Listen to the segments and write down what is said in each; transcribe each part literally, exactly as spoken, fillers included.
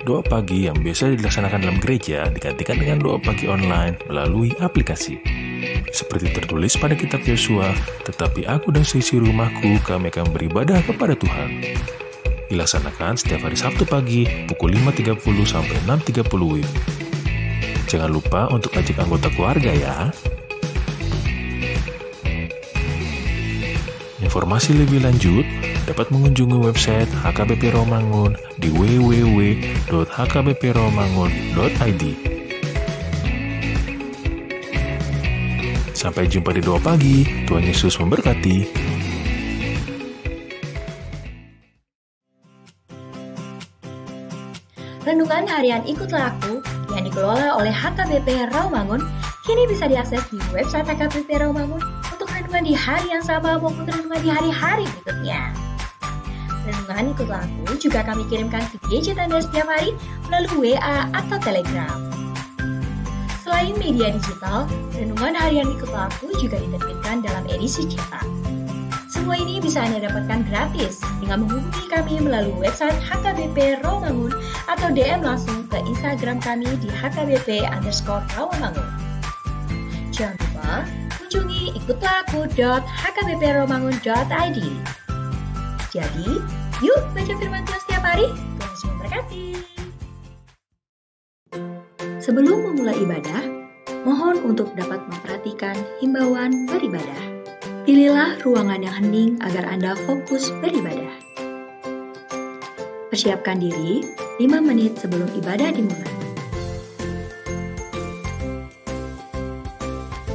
doa pagi yang biasa dilaksanakan dalam gereja digantikan dengan doa pagi online melalui aplikasi. Seperti tertulis pada kitab Yosua, "Tetapi aku dan seisi rumahku, kami akan beribadah kepada Tuhan." Dilaksanakan setiap hari Sabtu pagi pukul lima tiga puluh sampai enam tiga puluh W I B. Jangan lupa untuk ajak anggota keluarga ya. Informasi lebih lanjut dapat mengunjungi website H K B P Rawamangun di w w w dot h k b p rawamangun dot i d. Sampai jumpa di doa pagi. Tuhan Yesus memberkati. Renungan Harian Ikutlah Aku yang dikelola oleh H K B P Rawamangun kini bisa diakses di website H K B P Rawamangun untuk renungan di hari yang sama maupun renungan di hari-hari berikutnya. Renungan Ikutlah Aku juga kami kirimkan ke gadget Anda setiap hari melalui W A atau Telegram. Selain media digital, Renungan Harian Ikutlah Aku juga diterbitkan dalam edisi cetak. Semua ini bisa Anda dapatkan gratis dengan menghubungi kami melalui website H K B P Rawamangun atau D M langsung ke Instagram kami di H K B P underscore Rawamangun. Jangan lupa kunjungi ikutlah aku dot h k b p rawamangun dot i d. Jadi, yuk baca firman Tuhan setiap hari. Tuhan Yesus memberkati. Sebelum memulai ibadah, mohon untuk dapat memperhatikan himbauan beribadah. Pilihlah ruangan yang hening agar Anda fokus beribadah. Persiapkan diri lima menit sebelum ibadah dimulai.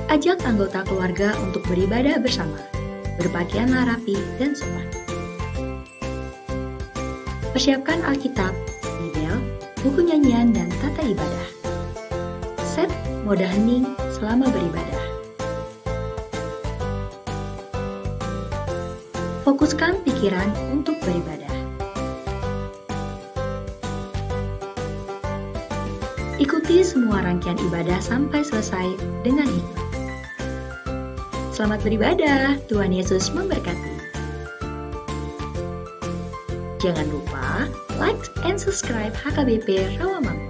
Ajak anggota keluarga untuk beribadah bersama. Berpakaianlah rapi dan sopan. Persiapkan Alkitab, Bibel, buku nyanyian, dan tata ibadah. Set mode hening selama beribadah. Fokuskan pikiran untuk beribadah. Ikuti semua rangkaian ibadah sampai selesai dengan hikmat. Selamat beribadah, Tuhan Yesus memberkati. Jangan lupa like and subscribe H K B P Rawamangun.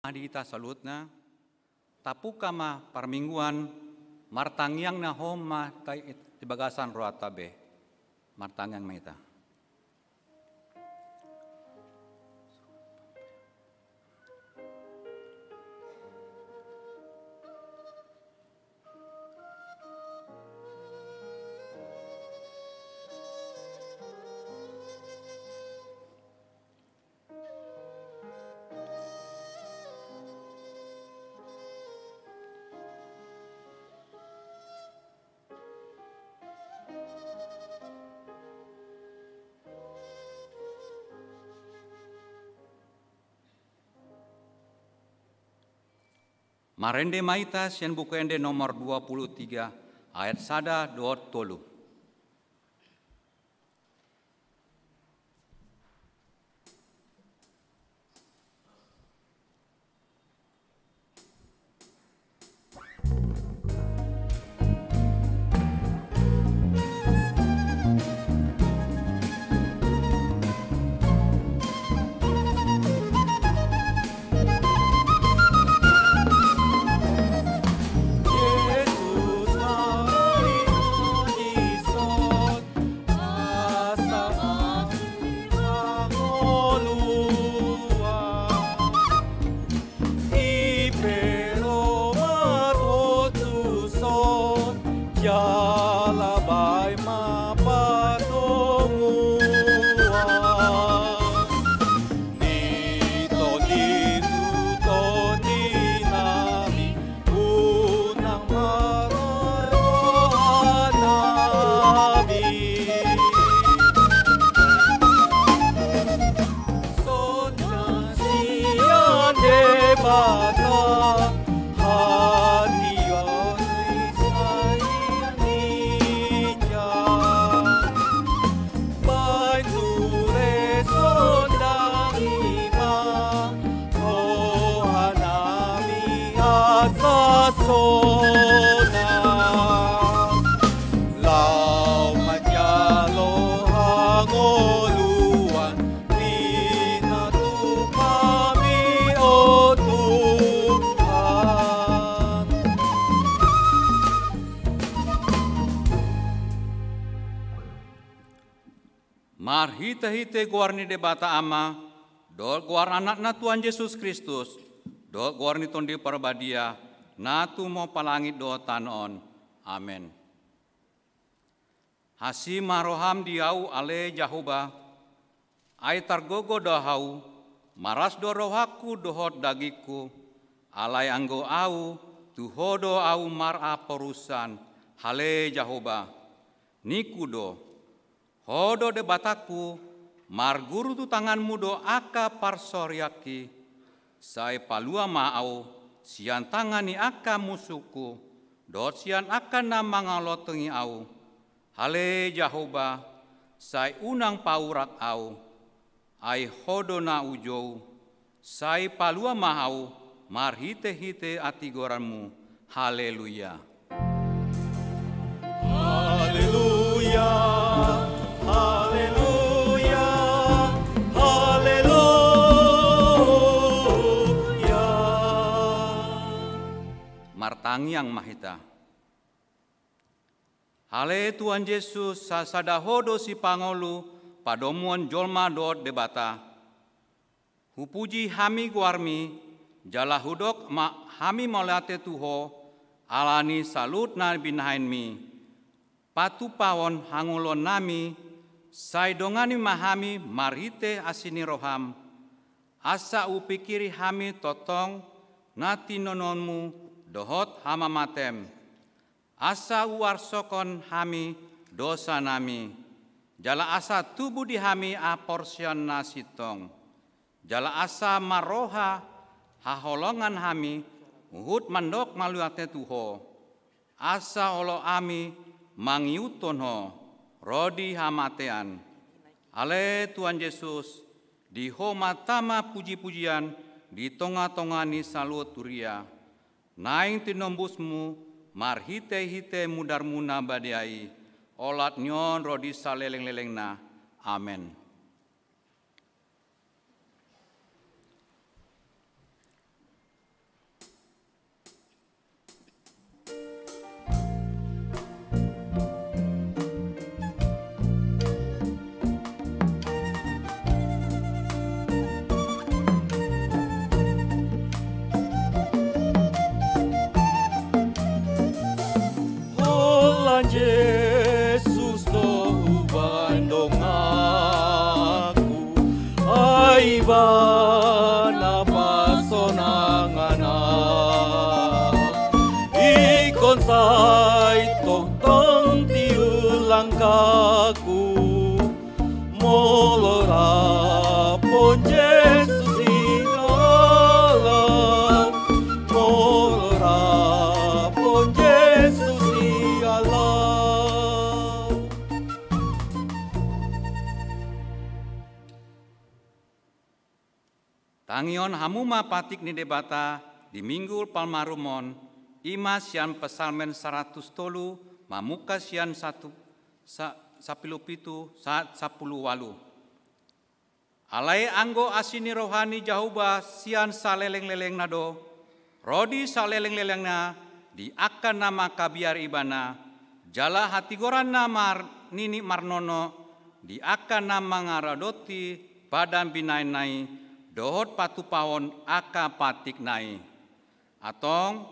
Di hita saluhutna, tapungka ma parmingguan, martangiang na hom ma ta-, di bagasan rohanta be. Martangiang ma hita. Marende ma hita sian Buku Ende nomor dua puluh tiga, ayat sada dohot tolu. I pe ro ma totu son, jala baen ma patonguan. Ni tondi tu tondinami, unang marroha nami. Sonang sian Debata, hatiha ni sai ninna. Baen ture sonang i ma, roha nami asa sonang. Laho manjalo hangoluan, pinatupa mi o Tuhan. Marhitehite goar ni Debata Ama, dohot goar Anakna Tuhan Jesus Kristus, dohot goar ni Tondi Parbadia, na tumompa langit dohot tano on. Amen. Asi ma roham di ahu, ale Jahowa, ai targogo do ahu, maras do rohangku dohot dagingku, alai anggo ahu, tu Ho do ahu maraporus, ale Jahowa. Ningku do, Ho do Debatangku, marguru tu tanganmu do angka parsorianki, sai palua ma ahu sian tangan ni angka musungku, dohot sian angka na mangalontongi ahu. Ale Jahowa, sai unang paurak ahu, ai Ho do na hujou, sai palua ma ahu marhitehite hatigoranmu. Haleluya. Haleluya, haleluya, haleluya. Martangiang ma hita. Ale Tuhan Jesus, sasada Ho do sipangolu padomuan jolma dohot Debata. Hupuji hami goarmi, jala hudok ma hami mauliate tu Ho, ala ni saluhut na binahenmi. Patupahon hangoluannami, sai dongani ma hami marhite asi ni roham, asa hupingkiri hami tongtong na tinononmu dohot hamamatem. Asa huarsokhon hami dosanami, jala asa tubu di hami haporseaon na sintong, jala asa marroha haholongan hami huhut mandok mauliate tu Ho, asa olo hami mangihuthon Ho ro di hamatean. Ale Tuhan Jesus, di Ho ma tama pujipujian di tongatonga ni saluhut huria. Naeng tinombusmu marhitehite mudarmu na badia i, olat ni on ro di salelenglelengna. Amen. Ibana pasonanganna, ingkon sai tongtong tiur langkahku. Molo rap on Jesus i halak, molo rap on Jesus i halak. Tangihon hamu ma patik ni Debata di Minggu Palmarum on, i ma sian Psalmen saratus tolu, mamungka sian satu, sa-, sampulu pitu sahat sampulu ualu. Alai anggo asi ni roha ni Jahowa sian salelenglelengna do, ro di salelenglelengna di angka na mangkabiari ibana, jala hatigoranna marnini marnono di angka na mangaradoti padan binahenna i, dohot patupahon angka patikna i. Antong,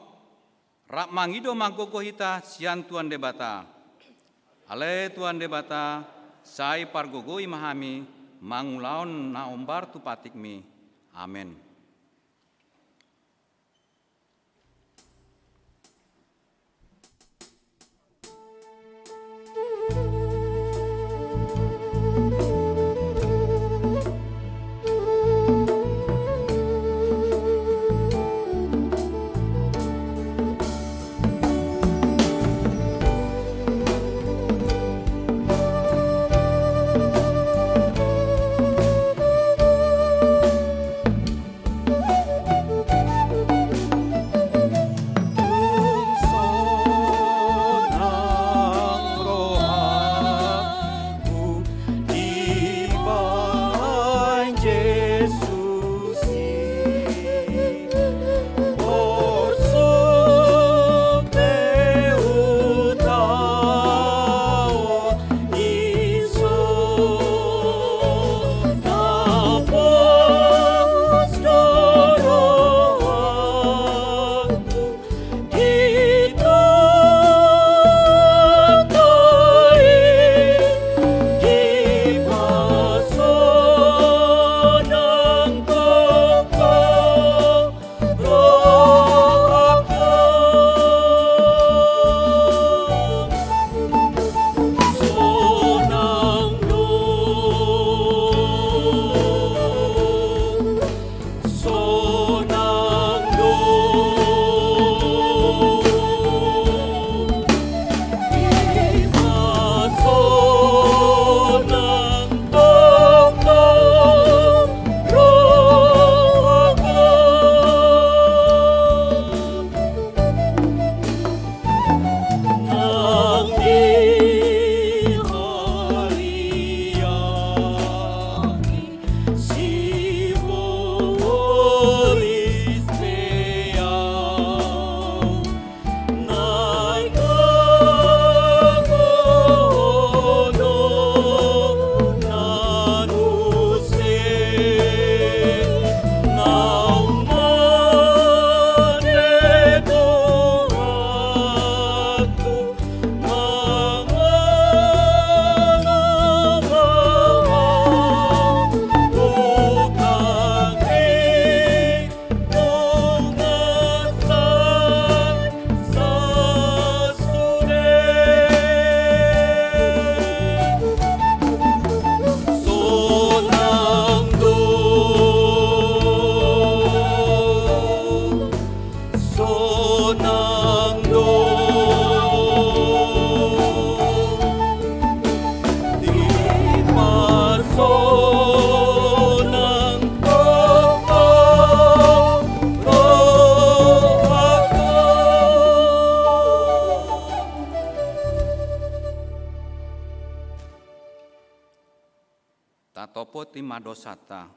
rap mangido ma gogo hita sian Tuhan Debata. Ale Tuhan Debata, sai pargogoi ma hami mangulahon na hombar tu patikmi. Amen. Tatopoti ma dosanta.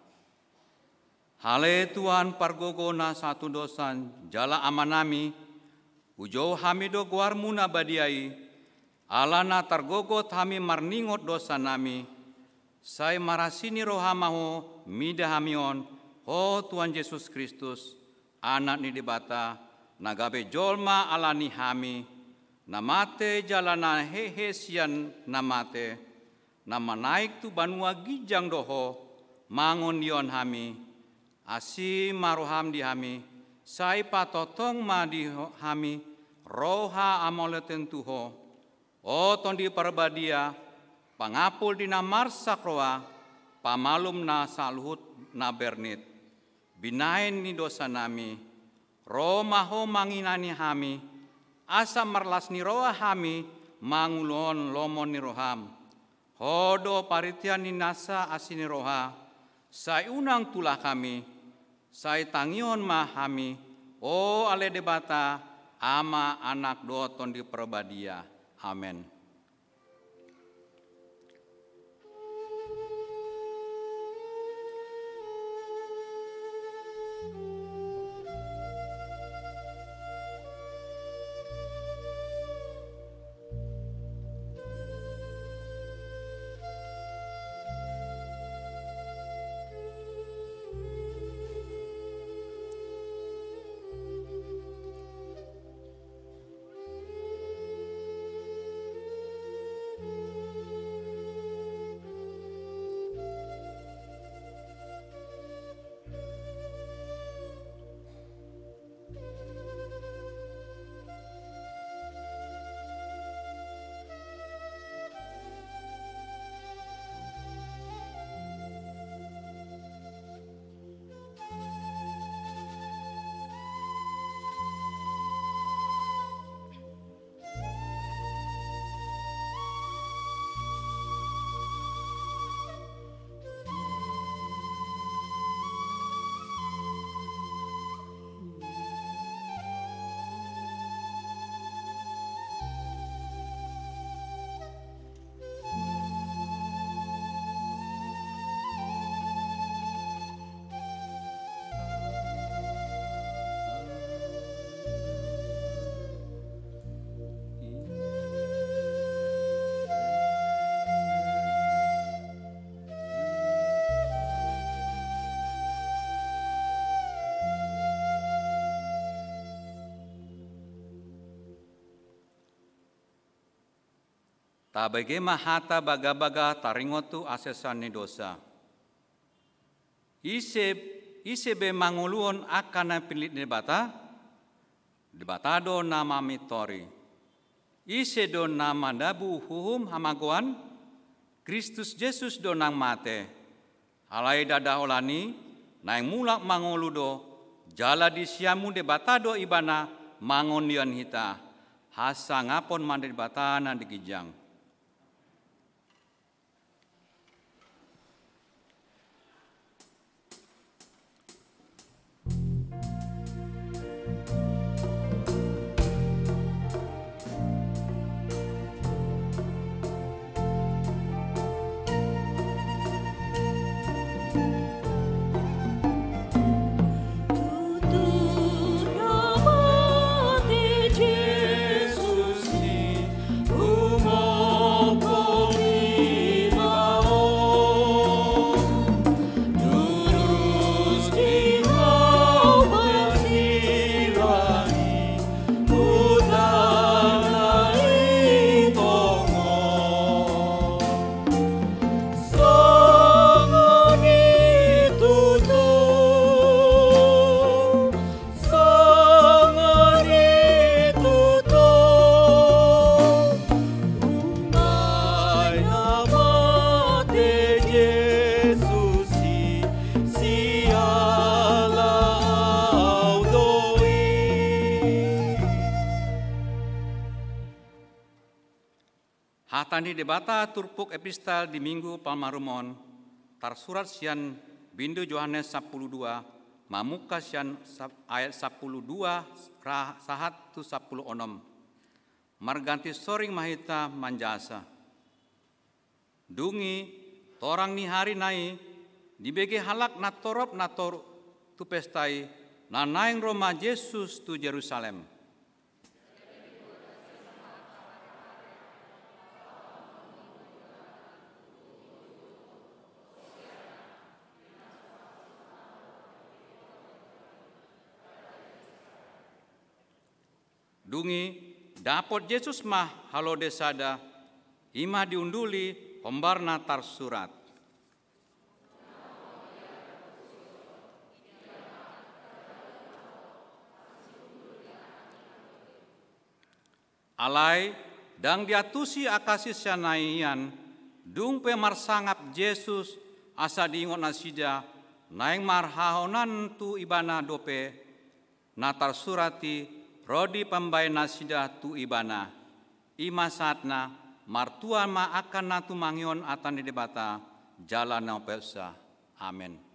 Ale Tuhan, pargogo na sahat tu dosa jala Amanami, hujou hami do goarMu na badia i, ala na targogot hami marningot dosanami, sai marasi ni roha ma Ho mida hami on, Ho Tuhan Jesus Kristus, Anak ni Debata, na gabe jolma ala ni hami, na mate jala na hehe sian na mate, na manaek tu banua ginjang do Ho, Mangondihon hami, asi ma roham di hami, sai patongtong ma di ho-, hami roha mauliate tu Ho, O Tondi Parbadia, pangapul di na marsak roha, pamalum na saluhut na bernit. Binahen ni dosanami, ro ma Ho manginani hami, asa marlas ni roha hami manguluhon lomo ni roham. Ho do paritian ni nasa asi ni roha, sai unang tulak hami, sai tangihon ma hami, O ale Debata, Ama, Anak dohot Tondi Parbadia. Amen. Tabege ma hata bagabaga taringot tu hasesaon ni dosa. Ise, ise be mangoluhon angka na pinillit ni Debata? Debata do na mamintori. Ise do na mandabu huhum hamagoan? Kristus Jesus do naeng mate. Alai ndada holan i, naeng mulak mangolu do, jala di siamun Debata do Ibana mangondihon hita. Hasangapon ma Debata na di ginjang. Songon i tutu, umbahen na mate Jesus i, siala au do i. Hata ni Debata turpuk epistel di Minggu Palmarum on, tarsurat sian bindu Johannes sampulu dua, mamungka sian sa-, ayat sampulu dua ra-, sahat tu sampulu onom. Marganti soring ma hita manjasa. Dung i, torang ni ari na i, dibege halak na torop na toru tu pesta i, na naeng ro ma Jesus tu Jerusalem. Dung i, dapot Jesus ma halode sada, i ma diunduli, hombar na tarsurat. Alai ndang diantusi angka sisean na nian, dung pe marsangap Jesus asa diingot nasida, naeng marhahonan tu Ibana dope na tarsurat i, ro di pambahen nasida tu Ibana. I ma sahatna. Martua ma angka na tumangihon hata ni Debata jala na umpeopsa. Amen.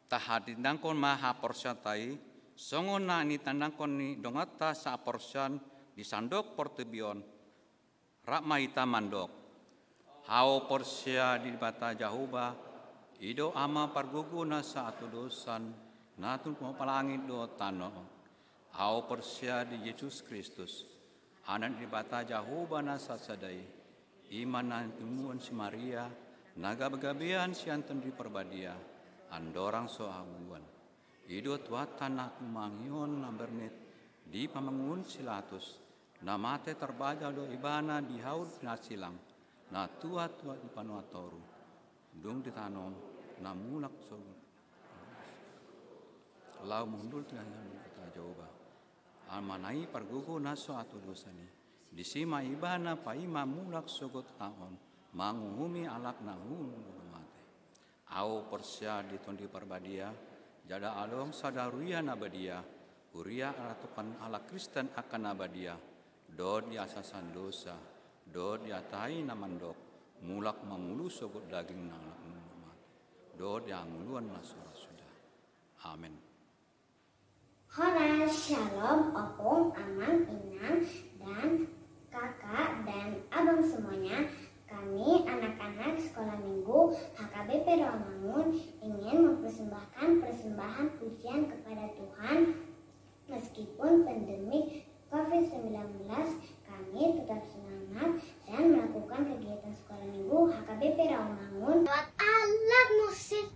Tahatindangkon ma haporseaonta i, songon na nitandangkon ni donganta sahaporseaon di sandok portibi on. Rap ma hita mandok. Ahu porsea di Debata Jahowa, i do Ama pargogo na sahatolosan, na tumompa langit dohot tano. Ahu porsea di Jesus Kristus, Anak ni Debata Jahowa na sasada i, i ma na tinumuan si Maria, na gabegabean sian Tondi Parbadia, andorang so habuan. I do Tuhanta na tumangihon na bernet di pamanguhun si Latus, na mate tarbajal do Ibana di haut na silang, na tuat-tuat di panuan toru, dung ditanom na mulak sogot. Laho hundul tu Debata Jahowa, Amana i pargogo na sahatolosan i. Disi ma Ibana paima mulak sogot taon, manguhumi halak na hundul mate. Ahu porsea di Tondi Parbadia, jala adong sada huria na badia, huria ratukan halak Kristen angka na badia, dohot di hasasahan dosa, dohot di hata i na mandok, mulak mangolu sogot daging ni halak na hundul mate, dohot di hangoluan na so ra suda. Amen. Horas, shalom, opung, amang, inang, dan kakak dan abang semuanya. Kami anak-anak Sekolah Minggu H K B P Rawamangun ingin mempersembahkan persembahan pujian kepada Tuhan meskipun pandemi covid sembilan belas, kami tetap semangat dan melakukan kegiatan Sekolah Minggu H K B P Rawamangun. Lewat alat musik,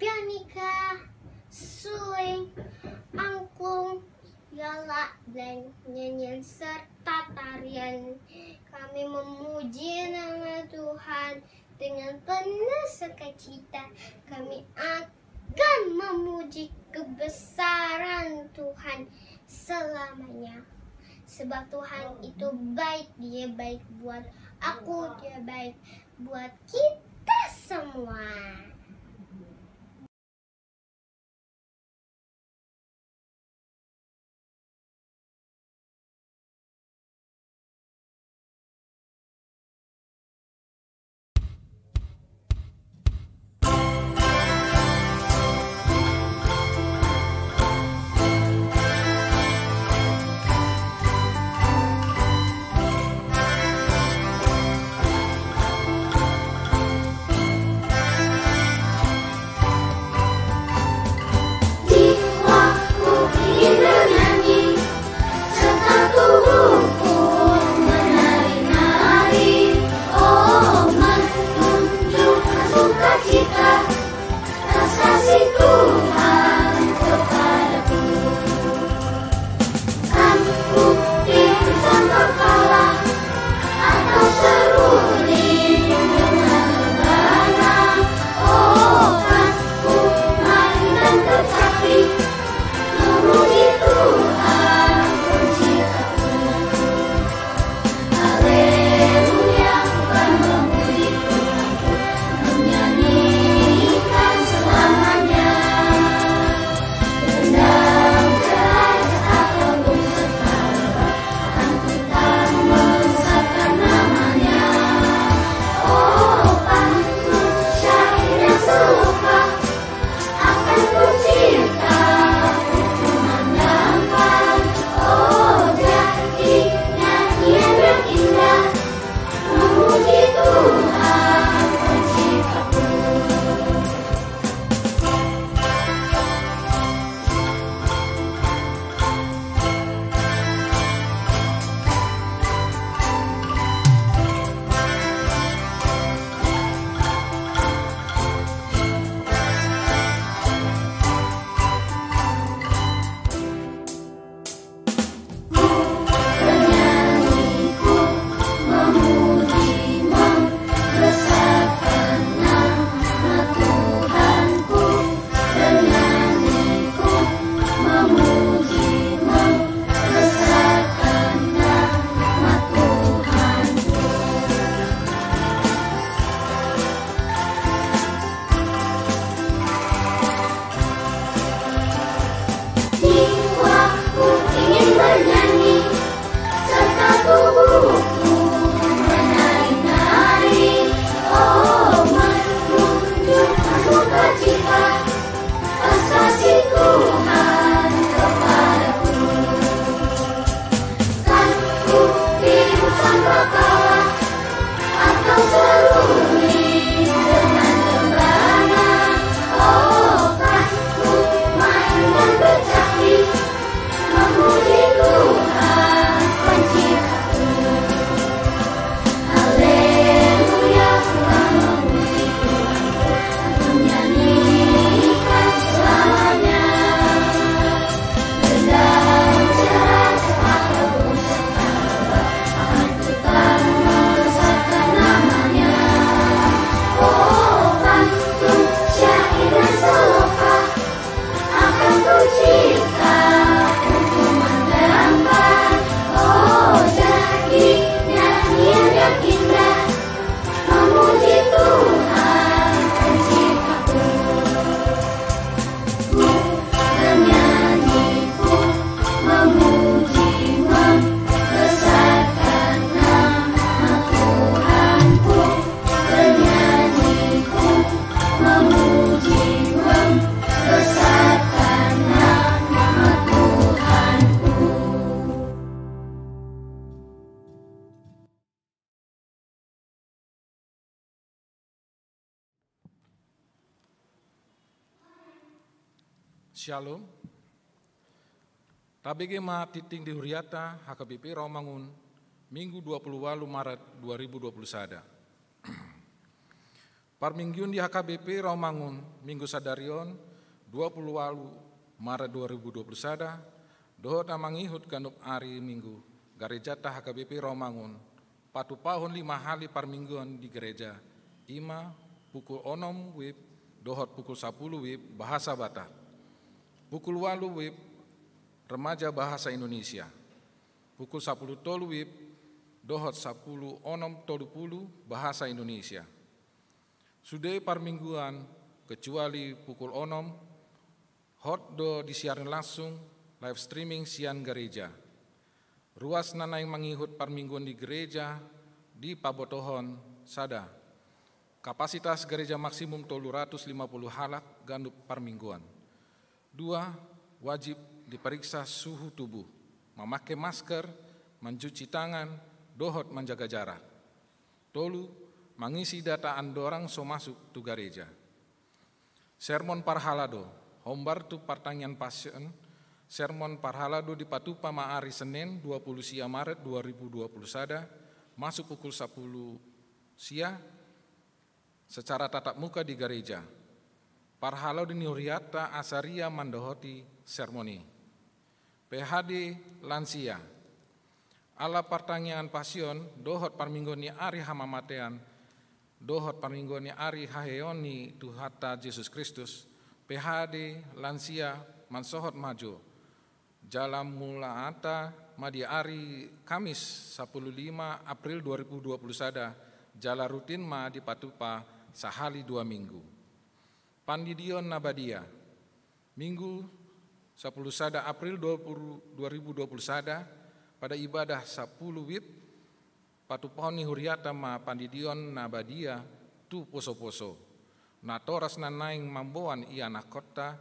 pianika, suling, angklung, biola, dan nyanyian serta tarian, kami memuji nama Tuhan dengan penuh sukacita. Kami akan memuji kebesaran Tuhan selamanya. Sebab Tuhan itu baik, Dia baik buat aku, Dia baik buat kita semua. Shalom. Tabege ma tingting di huriata H K B P Rawamangun, Minggu dua puluh walu Maret dua ribu dua puluh sada. Parmingguon di H K B P Rawamangun, Minggu sadari on, dua puluh walu Maret dua ribu dua puluh sada, dohot na mangihut ganup ari Minggu, garejanta H K B P Rawamangun, patupahon lima hali parmingguon di gareja, ima pukul onom wib dohot pukul sapuluh wib bahasa Batak, pukul walu wib remaja bahasa Indonesia, pukul sapuluh tolu wib dohot sapuluh onom tolu puluh bahasa Indonesia. Sude parmingguon, kecuali pukul onom, hot do disiaran langsung, live streaming sian gareja. Ruas na naeng mangihut parmingguon di gareja dipabotohon sada. Kapasitas gareja maksimum tolu ratus lima puluh halak ganup parmingguon. Dua, wajib diperiksa suhu tubuh, mamake masker, mancuci tangan, dohot manjaga jarak. Tolu, mangisi data andorang so masuk tu gareja. Sermon parhalado, hombar tu partangiangan Passion, sermon parhalado dipatupa ma ari Senin dua puluh sia Maret dua ribu dua puluh sada, masuk pukul sapuluh sia, secara tatap muka di gareja. Parhalado ni huriata asa ria mandohoti sermon i. P H D lansia. Ala partangiangan Passion, dohot parmingguon ni ari hamamatean, dohot parmingguon ni ari haheheon ni Tuhanta Jesus Kristus, P H D lansia mansohot ma jo. Jala mulaanta ma di ari Kamis sapuluh lima April dua ribu dua puluh sada, jala rutin ma dipatupa sahali dua minggu. Pandidion na badia. Minggu sapuluh sada April dua puluh, dua ribu dua puluh sada, pada ibadah sapuluh wib, patupahon ni huriata ma pandidion na badia tu posoposo. Natoras na naeng mamboan ianakkonta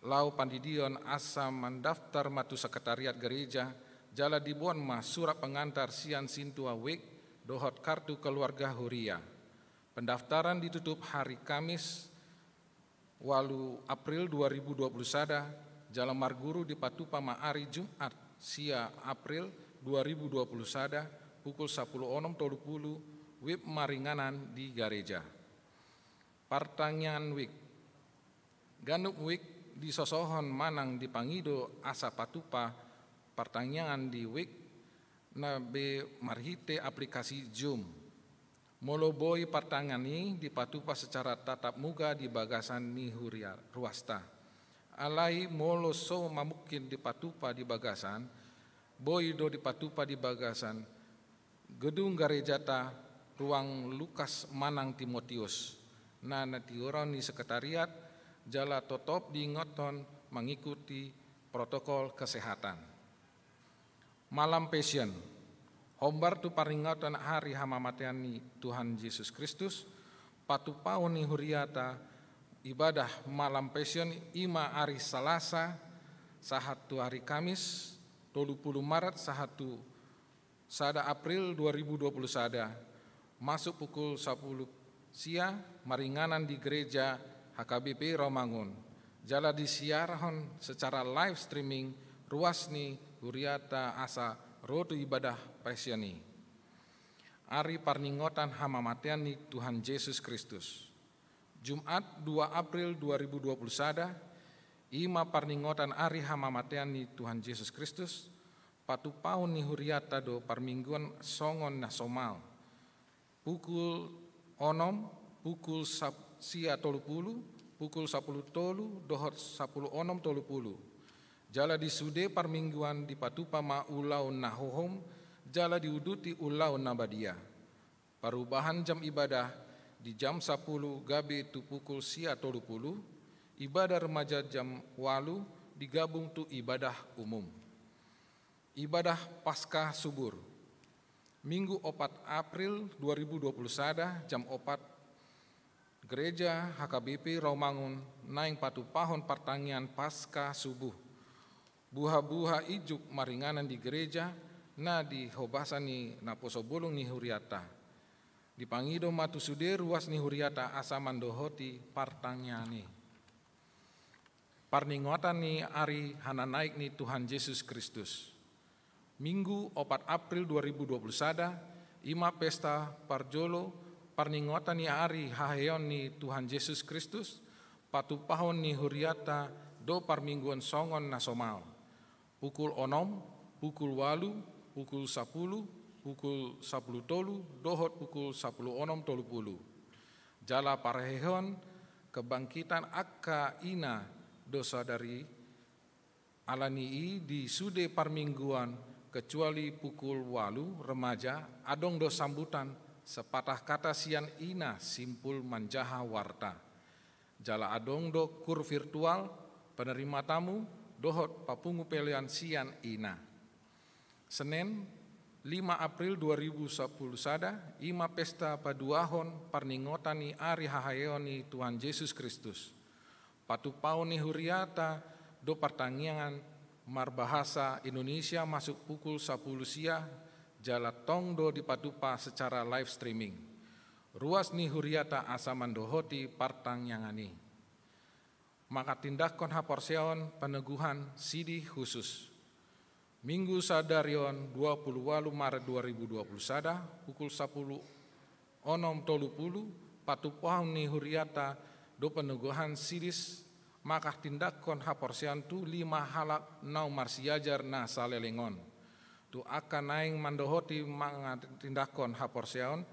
laho pandidion asa mandaftar ma tu sekretariat gareja, jala diboan ma surat pengantar sian sintua wik dohot kartu keluarga huria. Pendaftaran ditutup hari Kamis, walu April dua ribu dua puluh sada, jala marguru dipatupa ma ari Jumat, sia April dua ribu dua puluh sada, pukul sapuluh onom tolu puluh, wib maringanan di gareja. Partangiangan wik. Ganup wik disosohon manang dipangido asa patupa partangiangan di wik na be marhite aplikasi Zoom. Molo boi partangiangan i dipatupa secara tatap muka di bagasan ni huria ruasta. Alai molo so mamungkin dipatupa di bagasan, boi do dipatupa di bagasan gedung garejata, ruang Lukas manang Timotius, na natiuron ni sekretariat, jala totop diingothon mangikuti protokol kesehatan. Malam Passion. Hombar tu paringoton ari hamamatean ni Tuhan Jesus Kristus, patupaon ni huriata ibadah malam Passion ima ari Salasa sahat tu ari Kamis, tolu puluh Maret sahat tu sada April dua ribu dua puluh sada, masuk pukul sapuluh sia, maringanan di gereja H K B P Rawamangun. Jala disiarhon secara live streaming ruas ni huriata asa ro tu ibadah Passion i. Ari parningotan hamamatean ni Tuhan Jesus Kristus. Jumat dua April dua ribu dua puluh sada, ima parningotan ari hamamatean ni Tuhan Jesus Kristus, patupaon ni huriata do parmingguon songon na somal. Pukul onom, pukul sap-, sia tolu puluh, pukul sapuluh tolu, dohot sapuluh onom tolu puluh. Jala di sude parmingguon dipatupa ma ulaon na hohom, jala diuduti ulaon na badia. Parubahan jam ibadah di jam sapuluh gabe tu pukul sia tolu puluh, ibadah remaja jam walu digabung tu ibadah umum. Ibadah Paskah Subur. Minggu opat April dua ribu dua puluh sada, jam opat, Gereja H K B P Rawamangun naeng patupahon partangiangan Paskah Subuh. Buhabuha ijuk maringanan di gereja na di hobasan ni naposo bolon ni huriata. Dipangido ma tu sude ruas ni huriata asa mandohoti partangiangan i. Parningotan ni ari hananaek ni Tuhan Jesus Kristus. Minggu opat April dua ribu dua puluh sada, i ma pesta parjolo parningotan ni ari haheheon ni Tuhan Jesus Kristus, patupahon ni huriata do parmingguon songon na somal. Pukul onom, pukul ualu, pukul sapulu, pukul sapulu tolu, dohot pukul sapulu onom tolu pulu. Jala parheheon kebangkitan angka ina do sadari, ala ni i di sude parmingguan, kecuali pukul ualu remaja, adong do sambutan sepatah kata sian ina simpul manjaha warta. Jala adong do kur virtual, penerima tamu, dohot papungu pelean sian ina. Senen, lima April dua ribu sapulu sada, i ma pesta paduahon parningotan ni ari haheheon ni Tuhan Jesus Kristus. Patupahon ni huriata do partangiangan marbahasa Indonesia masuk pukul sapulu sia, jala tong do dipatupa secara live streaming. Ruas ni huriata asa mandohoti partangiangan i. Mangatindangkon haporseaon paneguhan sidi khusus. Minggu sadari on dua pulu ualu Maret dua ribu dua pulu sada, pukul sapulu onom tolu pulu, patupahon ni huriata do paneguhan sidis mangatindangkon haporseaon tu lima halak naung marsiajar na saleleng on. Tu angka naeng mandohoti mangatindangkon haporseaon,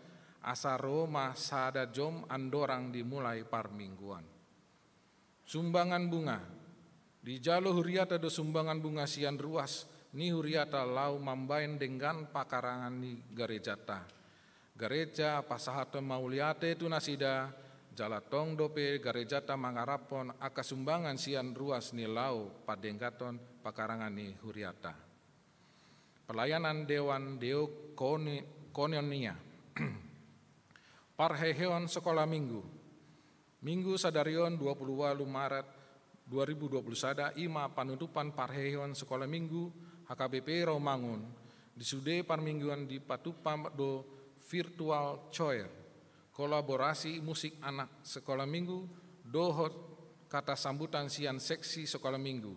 asa ro ma sada jom andorang dimulai parmingguan. Sumbangan bunga. Dijalo huriata do sumbangan bunga sian ruas ni huriata laho mambaen denggan pakarangan ni garejata. Gareja pasahathon mauliate tu nasida, jala tong dope garejata mangaraphon angka sumbangan sian ruas ni laho padengganhon pakarangan ni huriata. Pelayanan Dewan Deakonia. Parheheon sekolah minggu. Minggu sadari on dua pulu ualu Maret dua ribu dua pulu sada, i ma panutupan parheheon sekolah minggu H K B P Rawamangun. Di sude parmingguan dipatupa do virtual choir, kolaborasi musik anak sekolah minggu, dohot kata sambutan sian seksi sekolah minggu.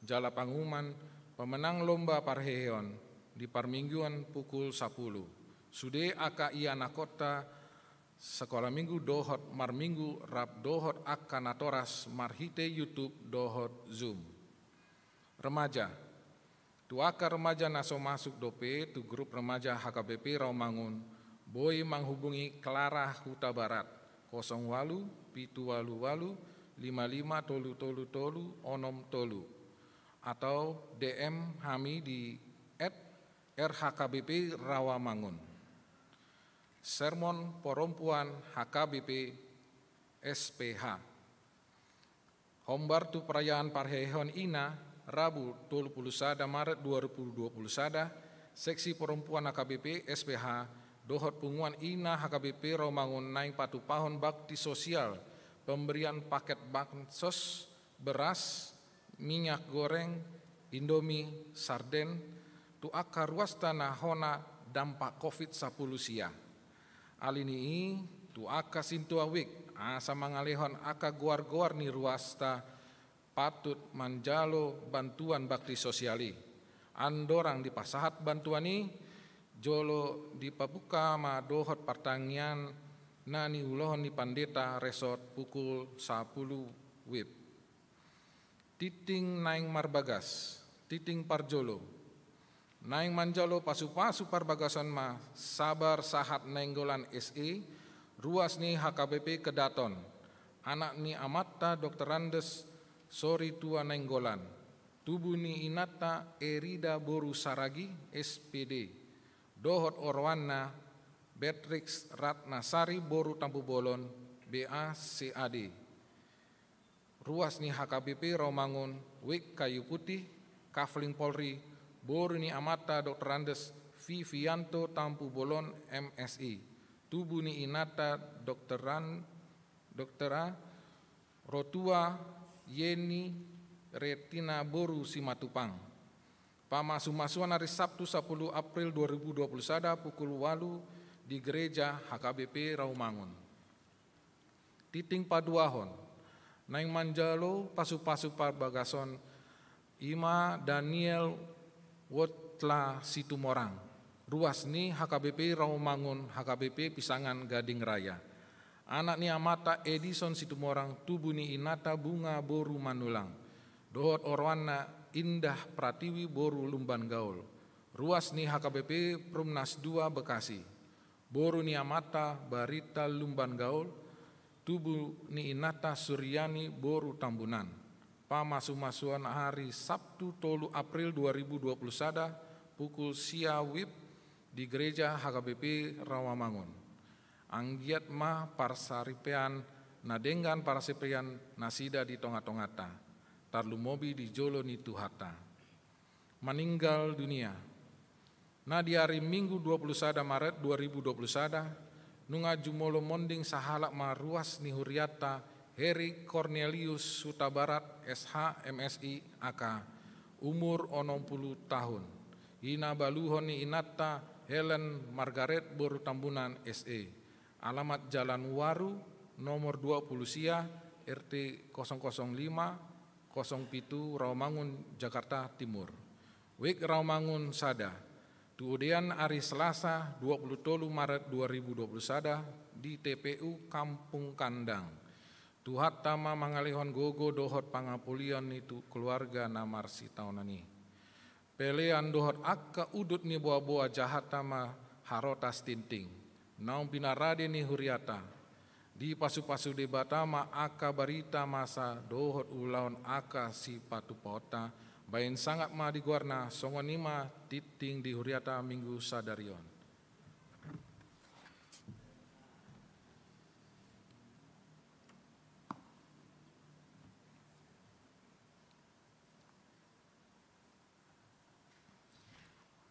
Jala pangumuman pemenang lomba parheheon di parmingguan pukul sapulu. Sude angka ianakhonta sekolah minggu dohot marminggu rap dohot angka natoras marhite YouTube dohot Zoom. Remaja. Tu angka remaja na so masuk dope tu grup remaja H K B P Rawamangun, boi manghubungi Clara Hutabarat, kosong ualu pitu ualu ualu lima lima tolu tolu tolu onom tolu, atau D M hami di at R H K B P Rawamangun. Sermon Perempuan H K B P S P H. Hombar tu perayaan parheheon ina, Rabu tolu pulu sada Maret dua ribu dua pulu sada, seksi perempuan H K B P S P H dohot punguan ina H K B P Rawamangun naeng patupahon bakti sosial, pemberian paket bansos, beras, minyak goreng, Indomie, sarden, tu angka ruasta na hona dampak covid sapulu sia. Ala ni i, tu angka sintua wijk, asa mangalehon angka goar-goar ni ruasta patut manjalo bantuan bakti sosial i. Andorang dipasahat bantuan i, jolo dipabuka ma dohot partangiangan na niulohon ni pandeta resort pukul sapulu wib. Tingting naeng marbagas, tingting parjolo. Naeng manjalo pasu-pasu parbagason ma Sabar Sahat Nainggolan S E, ruas ni H K B P Kedaton, anak ni amanta Doktor Andes Soritua Nainggolan, tubu ni inanta Erida boru Saragi, S P D, dohot oroanna Beatrix Ratnasari boru Tampubolon, B A C A D. Ruas ni H K B P Rawamangun, Wijk Kayu Putih, Kafling Polri, boru ni amanta Doktor Andes Vivianto Tampubolon, M Si, tubu ni inanta Doktor An-, Doktor A, Rotua Yeni Retina boru Simatupang. Pamasu-masuan ari Sabtu sapulu April dua ribu dua puluh sada pukul ualu di Gereja H K B P Rawamangun. Tingting paduahon. Naeng manjalo pasupasu parbagason i ma Daniel Wotla Situmorang, ruas ni H K B P Rawamangun, H K B P Pisangan Gading Raya. Anak ni amanta Edison Situmorang, tubu ni inanta Bunga boru Manulang, dohot oroanna Indah Pratiwi boru Lumban Gaol, ruas ni H K B P Perumnas dua Bekasi. Boru ni amanta Barita Lumban Gaol, tubu ni inanta Suryani boru Tambunan. Pamasumasuon hari Sabtu tolu April dua ribu dua puluh sada pukul sia WIB di Gereja H K B P Rawamangun. Anggiat ma parsaripean na denggan parsaripean nasida di tongatonganta, tarlumobi di jolo ni Tuhanta. Maninggal dunia. Na di ari Minggu dua puluh sada Maret dua ribu dua puluh sada, nunga jumolo monding sahalak ma ruas ni hurianta Heri Cornelius Hutabarat, S H, M Si, A K, umur onom pulu tahun. I na baluhon ni inanta Helen Margaret boru Tambunan, S E. Alamat Jalan Waru, nomor dua puluh sia, R T kosong kosong lima, kosong pitu, Rawamangun, Jakarta Timur. WIB Rawamangun sada. Tuodean ari Selasa dua puluh tolu Maret dua ribu dua puluh sada di T P U Kampung Kandang. Tuhanta ma mangalehon gogo dohot pangapulion ni tu keluarga na marsitaonon i. Pelean dohot angka udut ni boaboa jahanta ma haroro stinting. Naung pinarade ni hurianta. Dipasupasu Debata ma angka barita masa dohot ulaon angka sipatupaonta, baen sangap ma di goarna, songon i ma tintin di hurianta Minggu sadari on.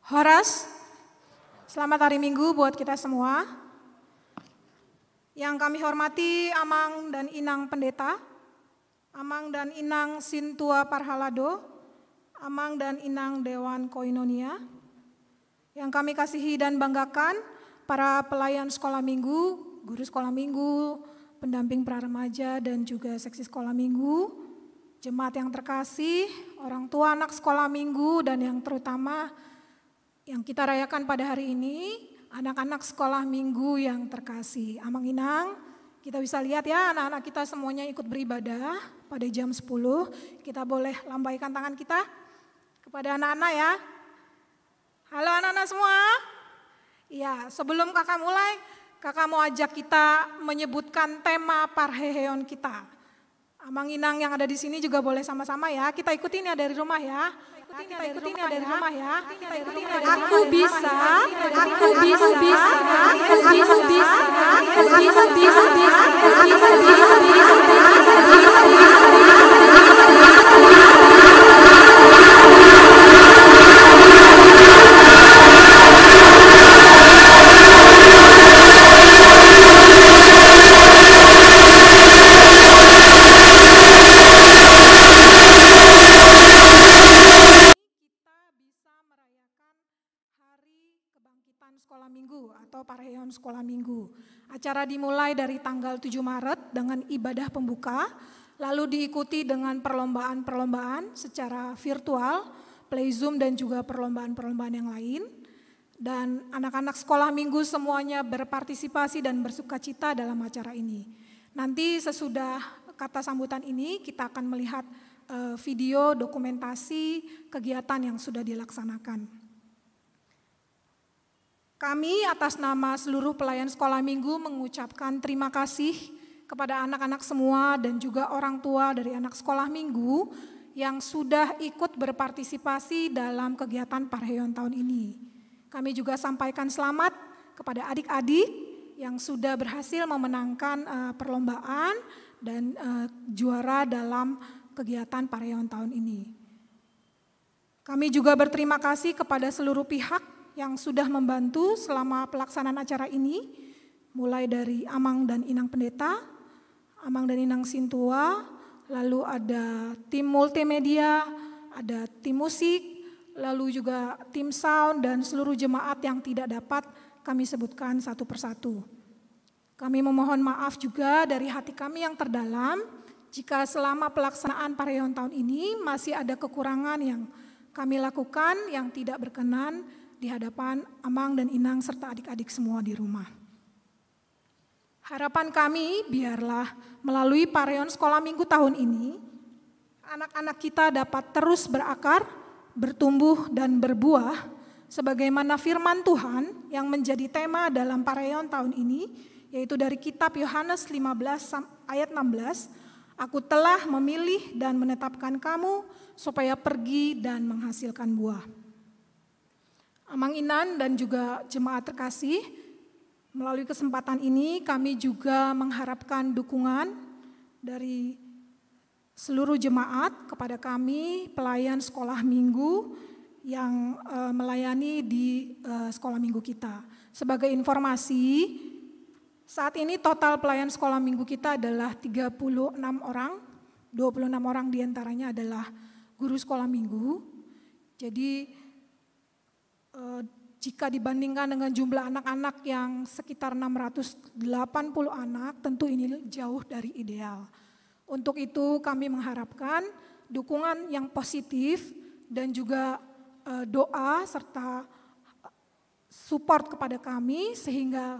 Horas. Selamat hari Minggu buat kita semua. Yang kami hormati Amang dan Inang Pendeta, Amang dan Inang Sintua Parhalado, Amang dan Inang Dewan Koinonia. Yang kami kasihi dan banggakan, para pelayan sekolah minggu, guru sekolah minggu, pendamping pra remaja, dan juga seksi sekolah minggu, jemaat yang terkasih, orang tua anak sekolah minggu, dan yang terutama yang kita rayakan pada hari ini, anak-anak sekolah minggu yang terkasih. Amang Inang, kita bisa lihat ya, anak-anak kita semuanya ikut beribadah pada jam sepuluh. Kita boleh lambaikan tangan kita kepada anak-anak ya. Halo anak-anak semua. Ya, sebelum kakak mulai, kakak mau ajak kita menyebutkan tema parheheon kita. Amang Inang yang ada di sini juga boleh sama-sama ya. Kita ikutin ya dari rumah ya. Kita ikutin ya dari rumah ya. Kita ikutin ya dari rumah ya. Aku bisa, aku bisa, aku bisa, aku bisa, aku bisa, aku bisa, aku bisa, aku bisa. Kita bisa merayakan Hari Kebangkitan Sekolah Minggu atau Parheheon Sekolah Minggu. Acara dimulai dari tanggal tujuh Maret dengan ibadah pembuka, lalu diikuti dengan perlombaan-perlombaan secara virtual, play Zoom, dan juga perlombaan-perlombaan yang lain. Dan anak-anak sekolah minggu semuanya berpartisipasi dan bersukacita dalam acara ini. Nanti sesudah kata sambutan ini, kita akan melihat, eh, video dokumentasi kegiatan yang sudah dilaksanakan. Kami atas nama seluruh pelayan sekolah minggu mengucapkan terima kasih kepada anak-anak semua dan juga orang tua dari anak sekolah minggu yang sudah ikut berpartisipasi dalam kegiatan Parheheon tahun ini. Kami juga sampaikan selamat kepada adik-adik yang sudah berhasil memenangkan, eh, perlombaan dan, eh, juara dalam kegiatan Parheheon tahun ini. Kami juga berterima kasih kepada seluruh pihak yang sudah membantu selama pelaksanaan acara ini, mulai dari Amang dan Inang Pendeta, Amang dan Inang Sintua, lalu ada tim multimedia, ada tim musik, lalu juga tim sound, dan seluruh jemaat yang tidak dapat kami sebutkan satu persatu. Kami memohon maaf juga dari hati kami yang terdalam jika selama pelaksanaan Parheon tahun ini masih ada kekurangan yang kami lakukan yang tidak berkenan di hadapan Amang dan Inang serta adik-adik semua di rumah. Harapan kami, biarlah melalui Parheon Sekolah Minggu tahun ini, anak-anak kita dapat terus berakar, bertumbuh, dan berbuah, sebagaimana firman Tuhan yang menjadi tema dalam Parheon tahun ini, yaitu dari kitab Yohanes lima belas sam-, ayat enam belas, "Aku telah memilih dan menetapkan kamu supaya pergi dan menghasilkan buah." Amang Inang dan juga jemaat terkasih, melalui kesempatan ini kami juga mengharapkan dukungan dari seluruh jemaat kepada kami pelayan sekolah minggu yang, eh, melayani di, eh, sekolah minggu kita. Sebagai informasi, saat ini total pelayan sekolah minggu kita adalah tiga puluh enam orang, dua puluh enam orang diantaranya adalah guru sekolah minggu. Jadi, eh, jika dibandingkan dengan jumlah anak-anak yang sekitar enam ratus delapan puluh anak, tentu ini jauh dari ideal. Untuk itu, kami mengharapkan dukungan yang positif dan juga, eh, doa serta support kepada kami, sehingga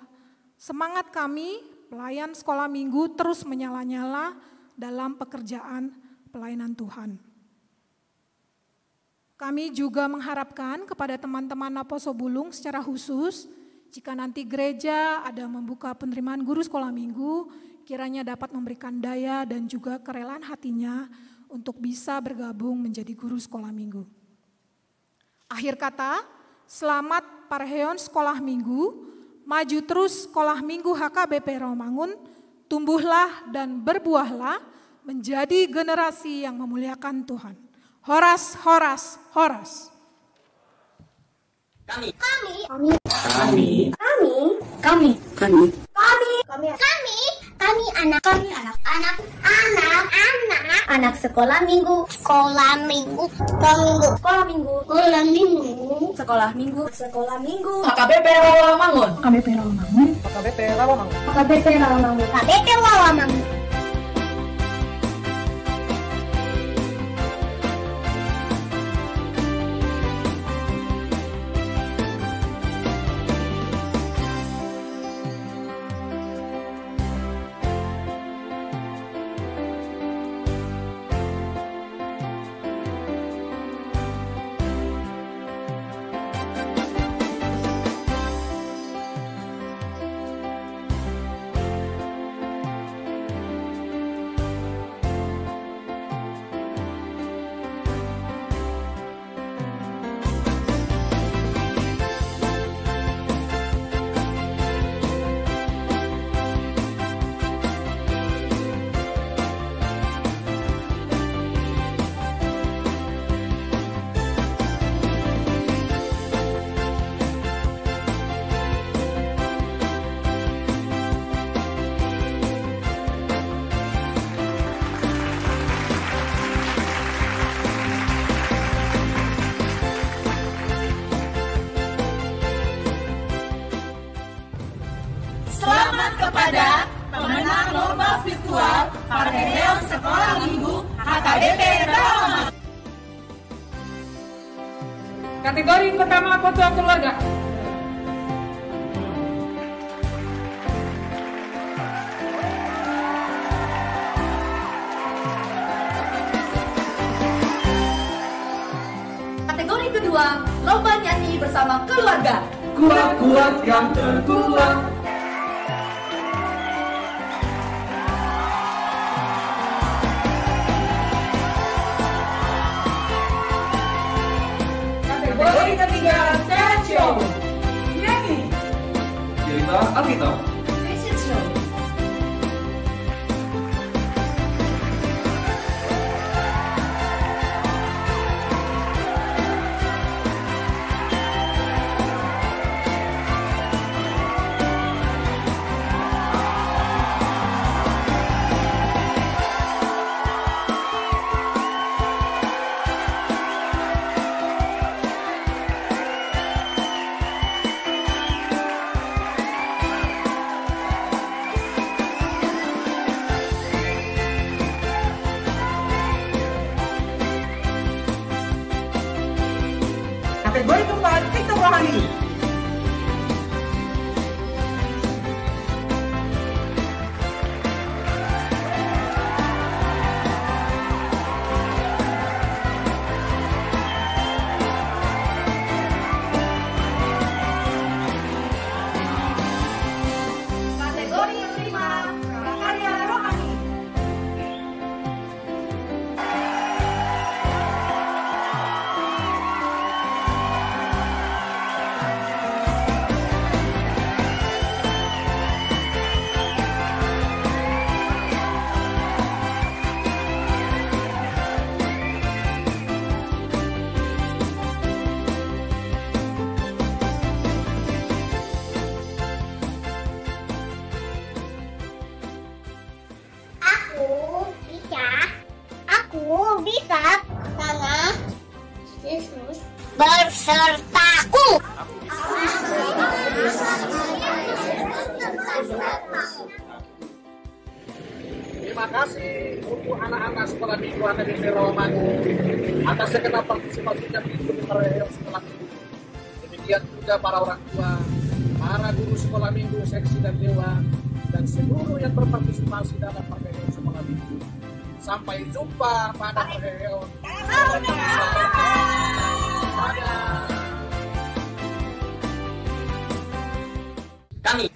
semangat kami pelayan sekolah minggu terus menyala-nyala dalam pekerjaan pelayanan Tuhan. Kami juga mengharapkan kepada teman-teman Naposo Bulung secara khusus, jika nanti gereja ada membuka penerimaan guru sekolah minggu, kiranya dapat memberikan daya dan juga kerelaan hatinya untuk bisa bergabung menjadi guru sekolah minggu. Akhir kata, selamat Parheon Sekolah Minggu, maju terus Sekolah Minggu H K B P Rawamangun, tumbuhlah dan berbuahlah menjadi generasi yang memuliakan Tuhan. Horas, horas, horas. Kami. Kami. Kami. Kami. Kami. Kami. Kami. Kami. Kami anak. Kami anak. Anak. Anak. Anak. Anak sekolah minggu. Sekolah minggu. Sekolah minggu. Sekolah minggu. Sekolah minggu. Sekolah minggu. Sekolah minggu. H K B P Rawamangun. H K B P Rawamangun. H K B P Rawamangun. H K B P Rawamangun. H K B P Rawamangun. Selamat kepada pemenang lomba virtual Parheon Sekolah Minggu H K B P Rawamangun. Kategori pertama, foto keluarga. Kategori kedua, lomba nyanyi bersama keluarga. Kuat-kuat yang terkuat. Kategori ketiga, talent show. Nyanyi. Jelita Alkitab. Fashion show. Berkembang TikTok rohani. Kategori yang lima, prakarya rohani. Aku bisa, aku bisa karena Yesus bersertaku. Terima kasih untuk anak-anak sekolah minggu H K B P Rawamangun atas segenap partisipasinya di hari raya sekolah minggu. Demikian juga para orang tua, para guru sekolah minggu seksi dan dewan, dan seluruh yang berpartisipasi dalam perayaan sekolah minggu. Sampai jumpa pada perayaan. Kami.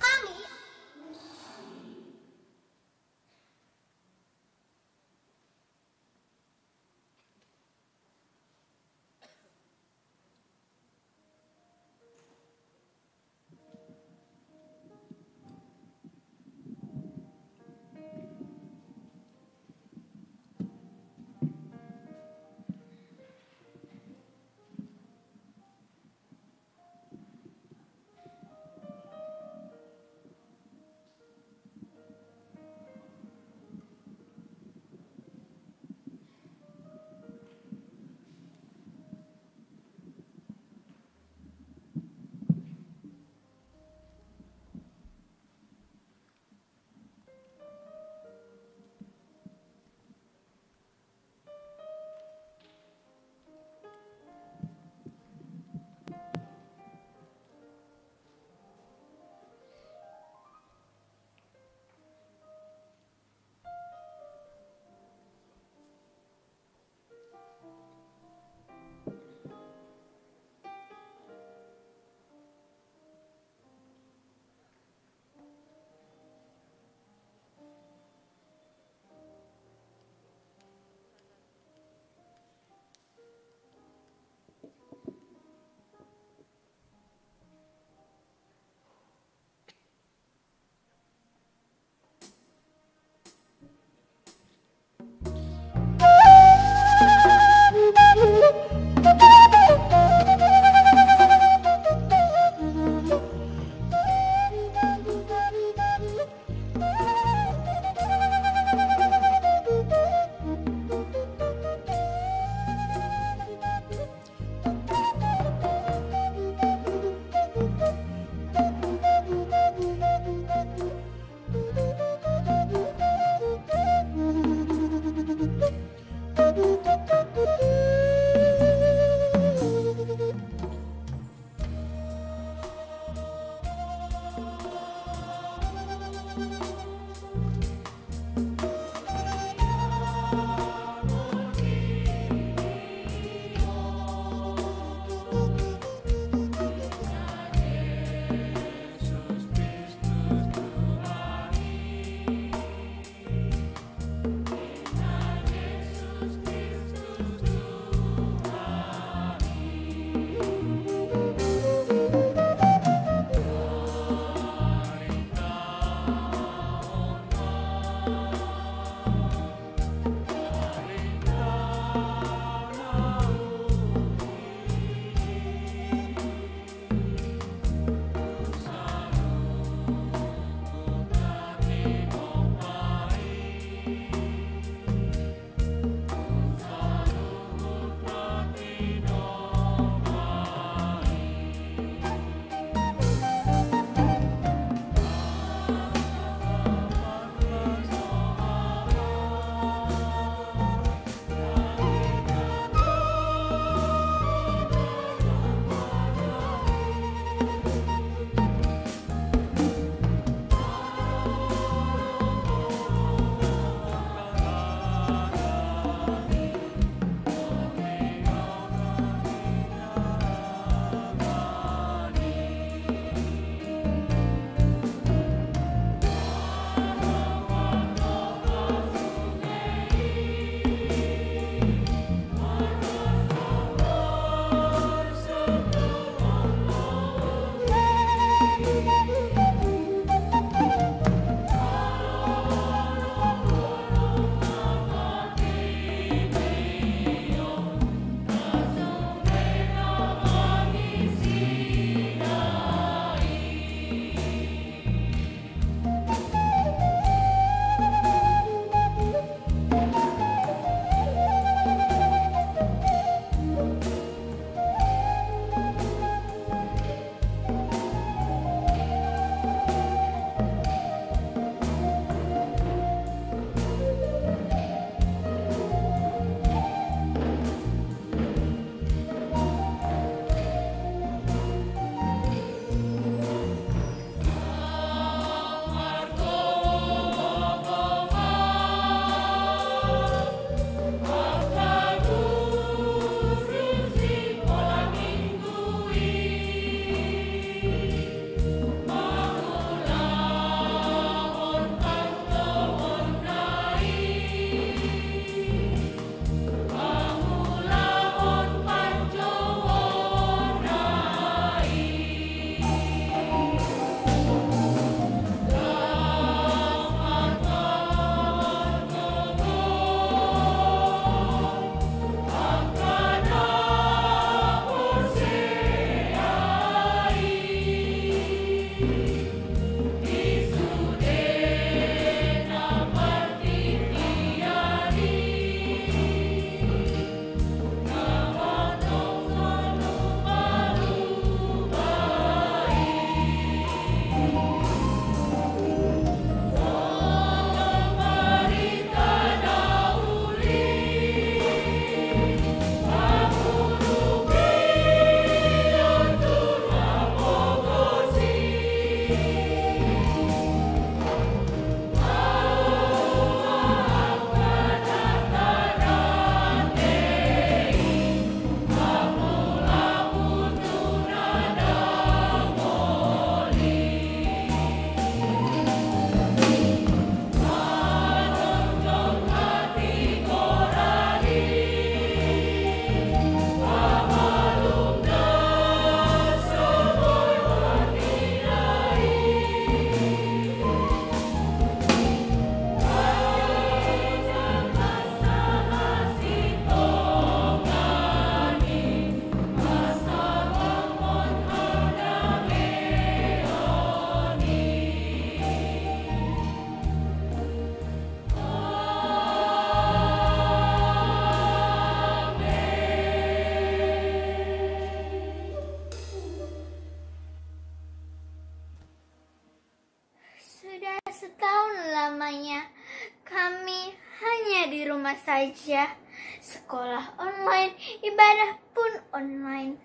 saja, sekolah online, ibadah pun online.